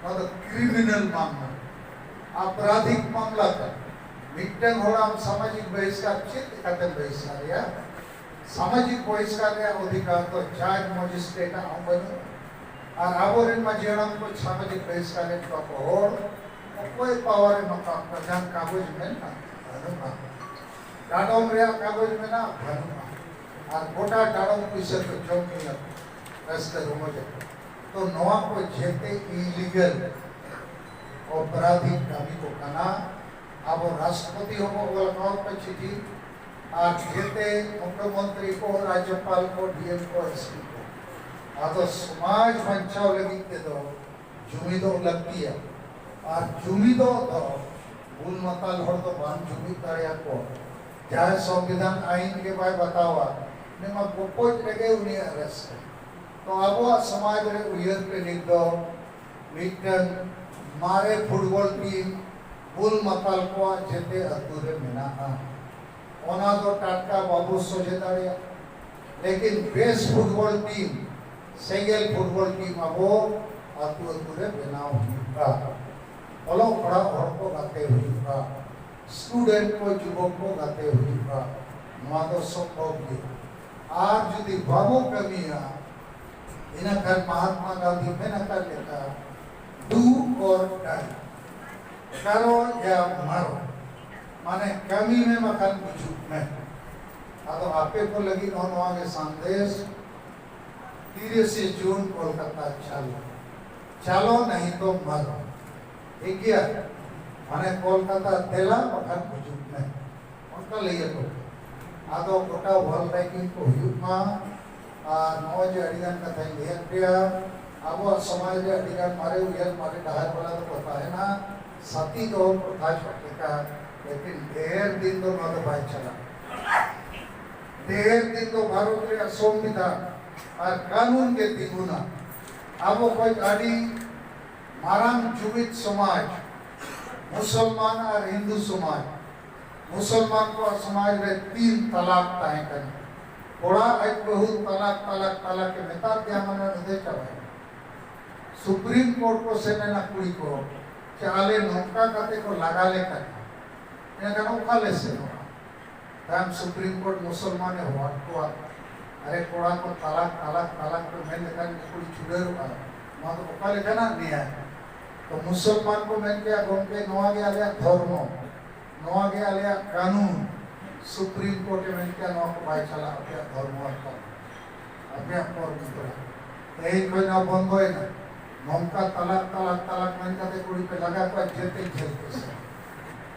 ᱱᱚᱣᱟ ᱫᱚ ᱠᱨᱤᱢᱤᱱᱟᱞ ᱢᱟᱢᱞᱟ, ᱟᱯᱨᱟᱫᱷᱤᱠ ᱢᱟᱢᱞᱟ ᱠᱟᱱᱟ᱾ ᱢᱤᱫᱴᱟᱝ ᱦᱚᱲ ᱟᱢ ᱥᱟᱢᱟᱡᱤᱠ ᱵᱚᱦᱤᱥᱠᱟᱨ ᱪᱮᱫ ᱞᱮᱠᱟᱛᱮᱢ ᱵᱚᱦᱤᱥᱠᱟᱨᱮᱭᱟ? ᱥᱟᱢᱟᱡᱤᱠ ᱵᱚᱦᱤᱥᱠᱟᱨ ᱨᱮᱭᱟᱜ ᱚᱫᱷᱤᱠᱟᱨ ᱫᱚ ᱡᱟᱡᱽ, ᱢᱮᱡᱤᱥᱴᱨᱮᱴ ᱟᱜ ᱦᱚᱸ ᱵᱟᱹᱱᱩᱜᱼᱟ᱾ ᱟᱨ ᱟᱵᱚᱨᱮᱱ ᱢᱟᱹᱡᱷᱤ ᱦᱟᱲᱟᱢ ᱠᱚ ᱥᱟᱢᱟᱡᱤᱠ ᱵᱚᱦᱤᱥᱠᱟᱨ ᱨᱮᱱ ᱠᱚ ᱦᱚᱲ ᱚᱠᱚᱭ ᱯᱟᱣᱟᱨ ᱮ ᱮᱢᱟ ᱠᱚᱣᱟ? ᱡᱟᱦᱟᱸ ᱠᱟᱜᱚᱡᱽ ᱢᱮᱱᱟᱜᱼᱟ, ᱵᱟᱹᱱᱩᱜᱼᱟ᱾ ᱰᱟᱰᱚᱢ ᱨᱮᱭᱟᱜ ᱠᱟᱜᱚᱡᱽ ᱢᱮᱱᱟᱜᱼᱟ, ᱵᱟᱹᱱᱩᱜᱼᱟ᱾ ᱟᱨ ᱜᱚᱴᱟ ᱰᱟᱰᱚᱢ ᱯᱩᱭᱥᱟᱹ ᱠᱚ ᱡᱚᱢ ᱧᱩᱭᱟ, ᱨᱟᱹᱥᱠᱟᱹ ᱨᱚᱢᱚᱡᱽ ᱟᱠᱚ᱾ ᱛᱚ ᱱᱚᱣᱟ ᱠᱚ ᱡᱮᱛᱮ ᱤᱞᱤᱜᱟᱞ ᱚᱯᱨᱟᱫᱷᱤᱠ ᱠᱟᱹᱢᱤ ᱠᱚ ᱠᱟᱱᱟ᱾ ᱟᱵᱚ ᱨᱟᱥᱴᱨᱚᱯᱚᱛᱤ ᱦᱚᱸᱵᱚ ᱚᱞ ᱟᱠᱟᱣᱟᱫ ᱠᱚᱣᱟ ᱪᱤᱴᱷᱤ, ᱟᱨ ᱡᱮᱛᱮ ᱢᱩᱠᱷᱭᱚᱢᱚᱱᱛᱨᱤ ᱠᱚ, ᱨᱟᱡᱽᱡᱚᱯᱟᱞ ᱠᱚ, ᱰᱤᱮᱢ ᱠᱚ, ᱮᱥᱯᱤ ᱠᱚ, ᱟᱫᱚ ᱥᱚᱢᱟᱡᱽ ᱵᱟᱧᱪᱟᱣ ᱞᱟᱹᱜᱤᱫ ᱛᱮᱫᱚ ᱡᱩᱢᱤᱫᱚᱜ ᱞᱟᱹᱠᱛᱤᱭᱟ᱾ ᱟᱨ ᱡᱩᱢᱤᱫᱚᱜ ᱫᱚ ᱵᱩᱞ ᱢᱟᱛᱟᱞ ᱦᱚᱲ ᱫᱚ ᱵᱟᱝ ᱡᱩᱢᱤᱫ ᱫᱟᱲᱮᱭᱟᱠᱚ᱾ ᱡᱟᱦᱟᱸᱭ ᱥᱚᱝᱵᱤᱫᱷᱟᱱ ᱟᱭᱤᱱ ᱜᱮ ᱵᱟᱭ ᱵᱟᱛᱟᱣᱟ, ᱩᱱᱤ ᱢᱟ ᱜᱚᱯᱚᱡ ᱨᱮᱜᱮ ᱩᱱᱤᱭᱟᱜ ᱨᱟᱹᱥᱠᱟᱹ᱾ ᱛᱚ ᱟᱵᱚᱣᱟᱜ ᱥᱚᱢᱟᱡᱽ ᱨᱮ ᱩᱭᱦᱟᱹᱨ ᱯᱮ, ᱱᱤᱛ ᱫᱚ ᱢᱤᱫᱴᱟᱝ ᱢᱟᱨᱮ ᱯᱷᱩᱴᱵᱚᱞ ᱴᱤᱢ ᱵᱩᱞ ᱢᱟᱛᱟᱞ ᱠᱚᱣᱟᱜ ᱡᱮᱛᱮ ᱟᱹᱛᱩ ᱨᱮ ᱢᱮᱱᱟᱜᱼᱟ᱾ ᱚᱱᱟ ᱫᱚ ᱴᱟᱴᱠᱟ ᱵᱟᱵᱚ ᱥᱚᱡᱷᱮ ᱫᱟᱲᱮᱭᱟᱜᱼᱟ, ᱞᱮᱠᱤᱱ ᱵᱮᱥ ᱯᱷᱩᱴᱵᱚᱞ ᱴᱤᱢ, ᱥᱮᱸᱜᱮᱞ ᱯᱷᱩᱴᱵᱚᱞ ᱴᱤᱢ ᱟᱵᱚ ᱟᱹᱛᱩ ᱟᱹᱛᱩ ᱨᱮ ᱵᱮᱱᱟᱣ ᱦᱩᱭᱩᱜᱼᱟ᱾ ᱚᱞᱚᱜ ᱯᱟᱲᱦᱟᱜ ᱦᱚᱲ ᱠᱚ ᱜᱟᱛᱮ ᱦᱩᱭᱩᱜᱼᱟ, ᱥᱴᱩᱰᱮᱱᱴ ᱠᱚ, ᱡᱩᱵᱚᱠ ᱠᱚ ᱜᱟᱛᱮ ᱦᱩᱭᱩᱜᱼᱟ᱾ ᱱᱚᱣᱟ ᱫᱚ ᱥᱚᱢᱵᱷᱚᱵ ᱜᱮᱭᱟ᱾ ᱟᱨ ᱡᱩᱫᱤ ᱵᱟᱵᱚ ᱠᱟᱹᱢᱤᱭᱟ, ᱤᱱᱟᱹ ᱠᱷᱟᱱ ᱢᱟᱦᱟᱛᱢᱟ ᱜᱟᱱᱫᱷᱤ ᱢᱮᱱ ᱟᱠᱟᱫ ᱞᱮᱠᱟ, "Do or die", ᱠᱟᱨᱚ ᱭᱟ ᱢᱟᱨᱚ, ᱢᱟᱱᱮ ᱠᱟᱹᱢᱤ ᱢᱮ ᱵᱟᱠᱷᱟᱱ ᱜᱩᱡᱩᱜ ᱢᱮ᱾ ᱟᱫᱚ ᱟᱯᱮ ᱠᱚ ᱞᱟᱹᱜᱤᱫ ᱦᱚᱸ ᱱᱚᱣᱟ ᱜᱮ ᱥᱟᱸᱫᱮᱥ, ᱛᱤᱨᱤᱥᱮ ᱡᱩᱱ ᱠᱳᱞᱠᱟᱛᱟ ᱪᱟᱞᱚ, ᱪᱟᱞᱚ ᱱᱟᱦᱤ ᱛᱚ ᱢᱟᱨᱚ᱾ ᱴᱷᱤᱠ ᱜᱮᱭᱟ, ᱢᱟᱱᱮ ᱠᱳᱞᱠᱟᱛᱟ ᱫᱮᱞᱟ ᱵᱟᱠᱷᱟᱱ ᱜᱩᱡᱩᱜ ᱢᱮ, ᱚᱱᱠᱟ ᱞᱟᱹᱭ ᱟᱠᱚ᱾ ᱟᱫᱚ ᱜᱚᱴᱟ ᱣᱟᱨᱞᱰ ᱨᱮᱱᱠᱤᱝ ᱠᱚ ᱦᱩᱭᱩᱜ ᱢᱟ᱾ ᱟᱨ ᱱᱚᱜᱼᱚᱭ ᱡᱮ ᱟᱹᱰᱤ ᱜᱟᱱ ᱠᱟᱛᱷᱟᱧ ᱞᱟᱹᱭᱟᱫ ᱯᱮᱭᱟ, ᱟᱵᱚᱣᱟᱜ ᱥᱚᱢᱟᱡᱽ ᱨᱮ ᱟᱹᱰᱤ ᱜᱟᱱ ᱢᱟᱨᱮ ᱩᱭᱦᱟᱹᱨ, ᱢᱟᱨᱮ ᱰᱟᱦᱟᱨ ᱵᱟᱞᱟ ᱫᱚᱠᱚ ᱛᱟᱦᱮᱱᱟ, ᱥᱟᱛᱤ ᱫᱚᱦᱚ ᱯᱨᱚᱛᱷᱟ ᱪᱚᱞ ᱞᱮᱠᱟ, ᱞᱮᱠᱤᱱ ᱰᱷᱮᱨ ᱫᱤᱱ ᱫᱚ ᱱᱚᱣᱟ ᱫᱚ ᱵᱟᱭ ᱪᱟᱞᱟᱜᱼᱟ᱾ ᱰᱷᱮᱨ ᱫᱤᱱ ᱫᱚ ᱵᱷᱟᱨᱚᱛ ᱨᱮᱭᱟᱜ ᱥᱚᱝᱵᱤᱫᱷᱟᱱ ᱟᱨ ᱠᱟᱹᱱᱩᱱ ᱜᱮ ᱛᱤᱸᱜᱩᱱᱟ᱾ ᱟᱵᱚ ᱠᱷᱚᱱ ᱟᱹᱰᱤ ᱢᱟᱨᱟᱝ ᱡᱩᱢᱤᱫ ᱥᱚᱢᱟᱡᱽ, ᱢᱩᱥᱚᱞᱢᱟᱱ ᱟᱨ ᱦᱤᱱᱫᱩ ᱥᱚᱢᱟᱡᱽ᱾ ᱢᱩᱥᱚᱞᱢᱟᱱ ᱠᱚᱣᱟᱜ ᱥᱚᱢᱟᱡᱽ ᱨᱮ ᱛᱤᱱ ᱛᱟᱞᱟᱠ ᱛᱟᱦᱮᱸ ᱠᱟᱱᱟ᱾ ᱠᱚᱲᱟ ᱟᱡ ᱵᱟᱹᱦᱩ ᱛᱟᱞᱟᱠ, ᱛᱟᱞᱟᱠ, ᱛᱟᱞᱟᱠ ᱮ ᱢᱮᱛᱟ ᱫᱮᱭᱟ, ᱢᱟᱱᱮ ᱩᱱᱤ ᱫᱚᱭ ᱪᱟᱵᱟᱭᱮᱱᱟ᱾ ᱥᱩᱯᱨᱤᱢ ᱠᱳᱨᱴ ᱠᱚ ᱥᱮᱱ ᱮᱱᱟ ᱠᱩᱲᱤ ᱠᱚ, ᱡᱮ ᱟᱞᱮ ᱱᱚᱝᱠᱟ ᱠᱟᱛᱮ ᱠᱚ ᱞᱟᱜᱟ ᱞᱮ ᱠᱟᱱᱟ, ᱮᱱᱠᱷᱟᱱ ᱚᱠᱟ ᱞᱮ ᱥᱮᱱᱚᱜᱼᱟ? ᱛᱟᱭᱚᱢ ᱥᱩᱯᱨᱤᱢ ᱠᱳᱨᱴ ᱢᱩᱥᱚᱞᱢᱟᱱᱮ ᱦᱚᱦᱚᱣᱟᱫ ᱠᱚᱣᱟ, ᱟᱨᱮ ᱠᱚᱲᱟ ᱠᱚ ᱛᱟᱞᱟᱠ, ᱛᱟᱞᱟᱠ, ᱛᱟᱞᱟᱠ ᱠᱚ ᱢᱮᱱ ᱞᱮᱠᱷᱟᱱ ᱠᱩᱲᱤ ᱪᱷᱩᱰᱟᱹᱨᱚᱜᱼᱟ᱾ ᱱᱚᱣᱟ ᱫᱚ ᱚᱠᱟ ᱞᱮᱠᱟᱱᱟᱜ ᱱᱮᱭᱟᱭ? ᱛᱚ ᱢᱩᱥᱚᱞᱢᱟᱱ ᱠᱚ ᱢᱮᱱ ᱠᱮᱜᱼᱟ, ᱜᱚᱢᱠᱮ, ᱱᱚᱣᱟ ᱜᱮ ᱟᱞᱮᱭᱟᱜ ᱫᱷᱚᱨᱢᱚ, ᱱᱚᱣᱟ ᱜᱮ ᱟᱞᱮᱭᱟᱜ ᱠᱟᱹᱱᱩᱱ᱾ ᱥᱩᱯᱨᱤᱢ ᱠᱳᱨᱴ ᱮ ᱢᱮᱱ ᱠᱮᱜᱼᱟ, ᱱᱚᱣᱟ ᱠᱚ ᱵᱟᱭ ᱪᱟᱞᱟᱜᱼᱟ, ᱟᱯᱮᱭᱟᱜ ᱫᱷᱚᱨᱢᱚ ᱟᱨ ᱠᱟᱹᱱᱩᱱ, ᱟᱯᱮᱭᱟᱜ ᱯᱚᱨᱚᱢᱯᱚᱨᱟ᱾ ᱛᱮᱦᱮᱧ ᱠᱷᱚᱱ ᱱᱚᱣᱟ ᱵᱚᱱᱫᱚᱭᱮᱱᱟ᱾ ᱱᱚᱝᱠᱟ ᱛᱟᱞᱟᱠ, ᱛᱟᱞᱟᱠ, ᱛᱟᱞᱟᱠ ᱢᱮᱱ ᱠᱟᱛᱮ ᱠᱩᱲᱤ ᱯᱮ ᱞᱟᱜᱟ ᱠᱚᱣᱟ, ᱡᱮᱛᱮ ᱡᱷᱟᱹᱞ ᱯᱮ ᱥᱮᱱ᱾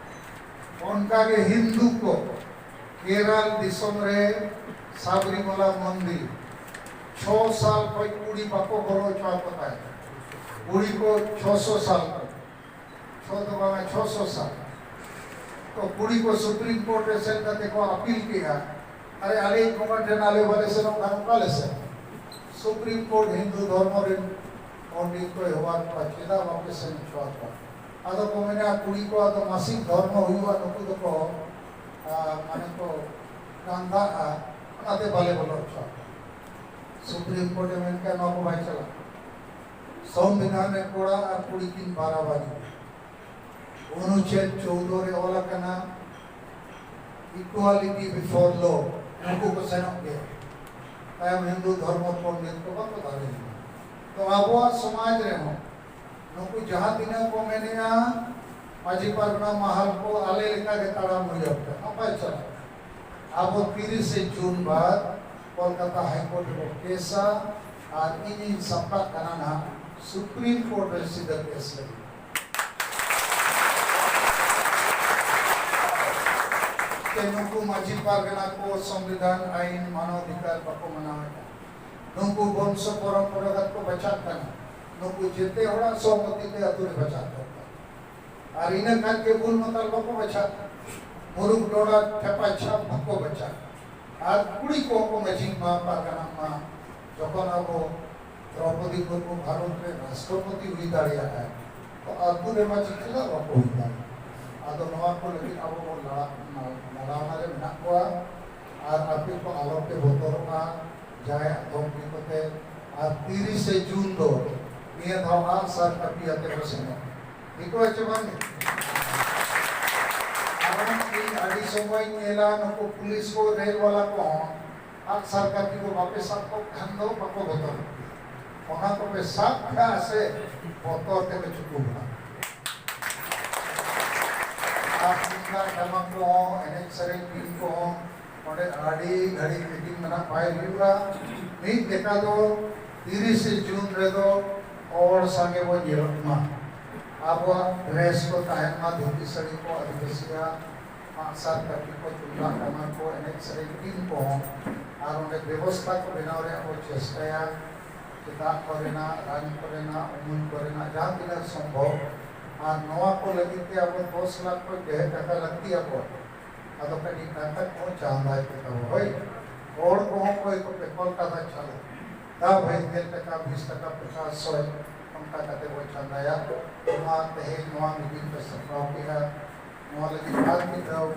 ᱚᱱᱠᱟᱜᱮ ᱦᱤᱱᱫᱩ ᱠᱚ ᱠᱮᱨᱟᱞ ᱫᱤᱥᱚᱢ ᱨᱮ ᱥᱟᱵᱨᱤᱢᱟᱞᱟ ᱢᱚᱱᱫᱤᱨ ᱪᱷᱚ ᱥᱟᱞ ᱠᱷᱚᱱ ᱠᱩᱲᱤ ᱵᱟᱠᱚ ᱵᱚᱞᱚ ᱦᱚᱪᱚ ᱟᱠᱚ ᱛᱟᱦᱮᱸᱫ᱾ ᱠᱩᱲᱤ ᱠᱚ ᱪᱷᱚᱥᱚ ᱥᱟᱞ ᱠᱷᱚᱱ, ᱪᱷᱚ ᱫᱚ ᱵᱟᱝᱟ, ᱪᱷᱚᱥᱚ ᱥᱟᱞ᱾ ᱛᱚ ᱠᱩᱲᱤ ᱠᱚ ᱥᱩᱯᱨᱤᱢ ᱠᱳᱨᱴ ᱨᱮ ᱥᱮᱱ ᱠᱟᱛᱮ ᱠᱚ ᱟᱯᱤᱞ ᱠᱮᱜᱼᱟ, ᱟᱨᱮ ᱟᱞᱮᱭᱤᱡ ᱵᱚᱸᱜᱟ ᱴᱷᱮᱱ ᱟᱞᱮ ᱵᱟᱞᱮ ᱥᱮᱱᱚᱜ ᱠᱷᱟᱱ ᱚᱠᱟ ᱞᱮ ᱥᱮᱱ? ᱥᱩᱯᱨᱤᱢ ᱠᱳᱨᱴ ᱦᱤᱱᱫᱩ ᱫᱷᱚᱨᱢᱚ ᱨᱮᱱ ᱯᱚᱱᱰᱤᱛ ᱠᱚᱭ ᱦᱚᱦᱚᱣᱟᱫ ᱠᱚᱣᱟ, ᱪᱮᱫᱟᱜ ᱵᱟᱯᱮ ᱥᱮᱱ ᱦᱚᱪᱚ ᱟᱠᱚᱣᱟ? ᱟᱫᱚ ᱠᱚ ᱢᱮᱱᱟ, ᱠᱩᱲᱤ ᱠᱚᱣᱟᱜ ᱫᱚ ᱢᱟᱥᱤᱠ ᱫᱷᱚᱨᱢᱚ ᱦᱩᱭᱩᱜᱼᱟ, ᱱᱩᱠᱩ ᱫᱚᱠᱚ, ᱟ, ᱢᱟᱱᱮ ᱠᱚ ᱠᱟᱸᱫᱟᱜᱼᱟ, ᱚᱱᱟᱛᱮ ᱵᱟᱞᱮ ᱵᱚᱞᱚ ᱦᱚᱪᱚ ᱟᱠᱚᱣᱟ᱾ ᱥᱩᱯᱨᱤᱢ ᱠᱳᱨᱴ ᱮ ᱢᱮᱱ ᱠᱮᱜᱼᱟ, ᱱᱚᱣᱟ ᱠᱚ ᱵᱟᱭ ᱪᱟᱞᱟᱜᱼᱟ᱾ ᱥᱚᱝᱵᱤᱫᱷᱟᱱ ᱨᱮ ᱠᱚᱲᱟ ᱟᱨ ᱠᱩᱲᱤ ᱠᱤᱱ ᱵᱟᱨᱟᱵᱟᱨᱤ᱾ ᱚᱱᱩᱪᱷᱮᱫ ᱪᱳᱫᱚ ᱨᱮ ᱚᱞ ᱟᱠᱟᱱᱟ, equality before law, ᱩᱱᱠᱩ ᱠᱚ ᱥᱮᱱᱚᱜ ᱜᱮᱭᱟ᱾ ᱛᱟᱭᱚᱢ ᱦᱤᱱᱫᱩ ᱫᱷᱚᱨᱢᱚ ᱯᱚᱱᱰᱤᱛ ᱠᱚ ᱵᱟᱠᱚ ᱫᱟᱲᱮ ᱞᱮᱱᱟ᱾ ᱛᱚ ᱟᱵᱚᱣᱟᱜ ᱥᱚᱢᱟᱡᱽ ᱨᱮᱦᱚᱸ ᱱᱩᱠᱩ ᱡᱟᱦᱟᱸ ᱛᱤᱱᱟᱹᱜ ᱠᱚ ᱢᱮᱱᱮᱜᱼᱟ, ᱢᱟᱹᱡᱷᱤ ᱯᱟᱨᱜᱟᱱᱟ ᱢᱟᱦᱟᱞ ᱠᱚ ᱟᱞᱮ ᱞᱮᱠᱟ ᱜᱮ ᱛᱟᱲᱟᱢ ᱦᱩᱭ ᱟᱯᱮ, ᱱᱟᱯᱟᱭ ᱪᱟᱞᱟᱜ᱾ ᱟᱵᱚ ᱛᱤᱨᱤᱥᱮ ᱡᱩᱱ ᱵᱟᱫ ᱠᱚᱞᱠᱟᱛᱟ ᱦᱟᱭ ᱠᱳᱨᱴ ᱨᱮᱵᱚ ᱠᱮᱥᱟ, ᱟᱨ ᱤᱧᱤᱧ ᱥᱟᱯᱲᱟᱜ ᱠᱟᱱᱟ ᱱᱟᱦᱟᱜ ᱥᱩᱯᱨᱤᱢ ᱠᱳᱨᱴ ᱨᱮ ᱥᱤᱫᱷᱟᱹ ᱠᱮᱥ ᱞᱟᱹᱜᱤᱫ᱾ ᱛᱮ ᱱᱩᱠᱩ ᱢᱟᱹᱡᱷᱤ ᱯᱟᱨᱜᱟᱱᱟ ᱠᱚ ᱥᱚᱝᱵᱤᱫᱷᱟᱱ, ᱟᱭᱤᱱ, ᱢᱟᱱᱚᱵ ᱚᱫᱷᱤᱠᱟᱨ ᱵᱟᱠᱚ ᱢᱟᱱᱟᱣᱮᱫᱼᱟ᱾ ᱱᱩᱠᱩ ᱵᱚᱝᱥᱚ ᱯᱚᱨᱚᱢᱯᱚᱨᱟᱜᱚᱛ ᱠᱚ ᱵᱟᱪᱷᱟᱜ ᱠᱟᱱᱟ᱾ ᱱᱩᱠᱩ ᱡᱮᱛᱮ ᱦᱚᱲᱟᱜ ᱥᱚᱦᱚᱢᱚᱛᱤ ᱛᱮ ᱟᱹᱛᱩ ᱨᱮ ᱵᱟᱪᱷᱟᱜ ᱫᱚᱨᱠᱟᱨ᱾ ᱟᱨ ᱤᱱᱟᱹ ᱠᱷᱟᱱ ᱜᱮ ᱵᱩᱞ ᱢᱟᱛᱟᱞ ᱵᱟᱠᱚ ᱵᱟᱪᱷᱟᱜ, ᱢᱩᱨᱩᱠ ᱰᱚᱰᱟ ᱴᱷᱮᱯᱟ ᱪᱷᱟᱯ ᱵᱟᱠᱚ ᱵᱟᱪᱷᱟᱜ᱾ ᱟᱨ ᱠᱩᱲᱤ ᱠᱚᱦᱚᱸ ᱠᱚ ᱢᱟᱹᱡᱷᱤ ᱢᱟ, ᱯᱟᱨᱜᱟᱱᱟ ᱢᱟ, ᱡᱚᱠᱷᱚᱱ ᱟᱵᱚ ᱫᱨᱚᱯᱚᱫᱤ ᱢᱩᱨᱢᱩ ᱵᱷᱟᱨᱚᱛ ᱨᱮ ᱨᱟᱥᱴᱨᱚᱯᱚᱛᱤ ᱦᱩᱭ ᱫᱟᱲᱮᱭᱟᱜᱼᱟ, ᱛᱚ ᱟᱹᱛᱩ ᱨᱮᱢᱟ ᱪᱮᱫᱟᱜ ᱵᱟᱠᱚ ᱦᱩᱭ ᱫᱟᱲᱮᱭᱟᱜᱼᱟ? ᱟᱫᱚ ᱱᱚᱣᱟ ᱠᱚ ᱞᱟᱹᱜᱤᱫ ᱟᱵᱚ ᱵᱚᱱ ᱞᱟᱲᱟ-, ᱞᱟᱲᱟᱣᱱᱟ ᱨᱮ ᱢᱮᱱᱟᱜ ᱠᱚᱣᱟ᱾ ᱟᱨ ᱟᱯᱮ ᱠᱚ ᱟᱞᱚᱯᱮ ᱵᱚᱛᱚᱨᱚᱜᱼᱟ ᱡᱟᱦᱟᱸᱭᱟᱜ ᱫᱷᱚᱢᱠᱤ ᱠᱚᱛᱮ᱾ ᱟᱨ ᱛᱤᱨᱤᱥᱮ ᱡᱩᱱ ᱫᱚ ᱱᱤᱭᱟᱹ ᱫᱷᱟᱣ ᱟᱜᱼᱥᱟᱨ ᱠᱟᱹᱯᱤ ᱟᱛᱮ ᱵᱚ ᱥᱮᱱᱚᱜᱼᱟ᱾ ᱴᱷᱤᱠ ᱟᱪᱷᱮ ᱵᱟᱝ? ᱠᱟᱨᱚᱱ ᱤᱧ ᱟᱹᱰᱤ ᱥᱚᱢᱚᱭ ᱧᱮᱞᱟ, ᱱᱩᱠᱩ ᱯᱩᱞᱤᱥ ᱠᱚ, ᱨᱮᱞ ᱵᱟᱞᱟ ᱠᱚᱦᱚᱸ ᱟᱜᱼᱥᱟᱨ ᱠᱟᱹᱯᱤ ᱠᱚ ᱵᱟᱯᱮ ᱥᱟᱵ ᱠᱚ ᱠᱷᱟᱱ ᱫᱚ ᱵᱟᱠᱚ ᱵᱚᱛᱚᱨᱚᱜ ᱜᱮᱭᱟ᱾ ᱚᱱᱟ ᱠᱚᱯᱮ ᱥᱟᱵ ᱠᱟᱜᱼᱟ ᱥᱮ, ᱵᱚᱛᱚᱨ ᱛᱮᱯᱮ ᱪᱩᱠᱩᱵᱚᱜᱼᱟ᱾ ᱟᱨ ᱛᱩᱢᱫᱟᱜ ᱴᱟᱢᱟᱠ ᱠᱚᱦᱚᱸ, ᱮᱱᱮᱡ ᱥᱮᱨᱮᱧ ᱴᱤᱢ ᱠᱚᱦᱚᱸ ᱚᱸᱰᱮ ᱟᱹᱰᱤ ᱜᱷᱟᱹᱲᱤᱡ ᱢᱤᱴᱤᱝ ᱢᱮᱱᱟᱜ ᱵᱟᱭ ᱦᱩᱭᱩᱜᱼᱟ᱾ ᱢᱤᱫ ᱞᱮᱠᱟ ᱫᱚ ᱛᱤᱨᱤᱥᱮ ᱡᱩᱱ ᱨᱮᱫᱚ ᱦᱚᱲ ᱥᱟᱸᱜᱮ ᱵᱚ ᱧᱮᱞᱚᱜ ᱢᱟ᱾ ᱟᱵᱚᱣᱟᱜ ᱰᱨᱮᱥ ᱠᱚ ᱛᱟᱦᱮᱱ ᱢᱟ, ᱫᱷᱩᱛᱤ ᱥᱟᱹᱲᱤ ᱠᱚ, ᱟᱹᱫᱤᱵᱟᱹᱥᱤᱭᱟᱜ ᱟᱜᱼᱥᱟᱨ ᱠᱟᱹᱯᱤ ᱠᱚ, ᱛᱩᱢᱫᱟᱜ ᱴᱟᱢᱟᱠ ᱠᱚ, ᱮᱱᱮᱡ ᱥᱮᱨᱮᱧ ᱴᱤᱢ ᱠᱚᱦᱚᱸ, ᱟᱨ ᱚᱸᱰᱮ ᱵᱮᱵᱚᱥᱛᱷᱟ ᱠᱚ ᱵᱮᱱᱟᱣ ᱨᱮᱭᱟᱜ ᱵᱚ ᱪᱮᱥᱴᱟᱭᱟ᱾ ᱥᱮᱛᱟᱜ ᱠᱚᱨᱮᱱᱟᱜ, ᱨᱟᱱ ᱠᱚᱨᱮᱱᱟᱜ, ᱩᱢᱩᱞ ᱠᱚᱨᱮᱱᱟᱜ ᱡᱟᱦᱟᱸ ᱛᱤᱱᱟᱹᱜ ᱥᱚᱢᱵᱷᱚᱵ᱾ ᱟᱨ ᱱᱚᱣᱟ ᱠᱚ ᱞᱟᱹᱜᱤᱫ ᱛᱮ ᱟᱵᱚ ᱫᱚᱥ ᱞᱟᱠᱷ ᱠᱷᱚᱱ ᱰᱷᱮᱨ ᱴᱟᱠᱟ ᱞᱟᱹᱠᱛᱤ ᱟᱵᱚ᱾ ᱟᱫᱚ ᱠᱟᱹᱴᱤᱡ ᱴᱟᱠᱟ ᱠᱚ ᱪᱟᱸᱫᱟᱭ ᱯᱮ ᱛᱟᱵᱚ, ᱦᱳᱭ᱾ ᱦᱚᱲ ᱠᱚᱦᱚᱸ ᱚᱠᱚᱭ ᱠᱚᱯᱮ ᱠᱚᱞᱠᱟᱛᱟ ᱪᱟᱞᱟᱜ, ᱫᱟ ᱵᱷᱟᱹᱭ ᱜᱮᱞ ᱴᱟᱠᱟ, ᱵᱤᱥ ᱴᱟᱠᱟ, ᱯᱚᱪᱟᱥ, ᱥᱚᱭ, ᱚᱱᱠᱟ ᱠᱟᱛᱮ ᱵᱚ ᱪᱟᱸᱫᱟᱭᱟ᱾ ᱱᱚᱣᱟ ᱛᱮᱦᱮᱧ ᱱᱚᱣᱟ ᱢᱤᱴᱤᱝ ᱯᱮ ᱥᱟᱯᱲᱟᱣ ᱠᱮᱫᱟ, ᱱᱚᱣᱟ ᱞᱟᱹᱜᱤᱫ ᱟᱨ ᱢᱤᱫ ᱫᱷᱟᱣ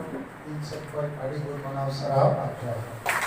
ᱤᱧ ᱥᱮᱫ ᱠᱷᱚᱱ ᱟᱹᱰᱤ ᱜᱩᱱ ᱢᱟᱱᱟᱣ ᱥᱟᱨᱦᱟᱣ ᱟᱨ ᱡᱚᱦᱟᱨ᱾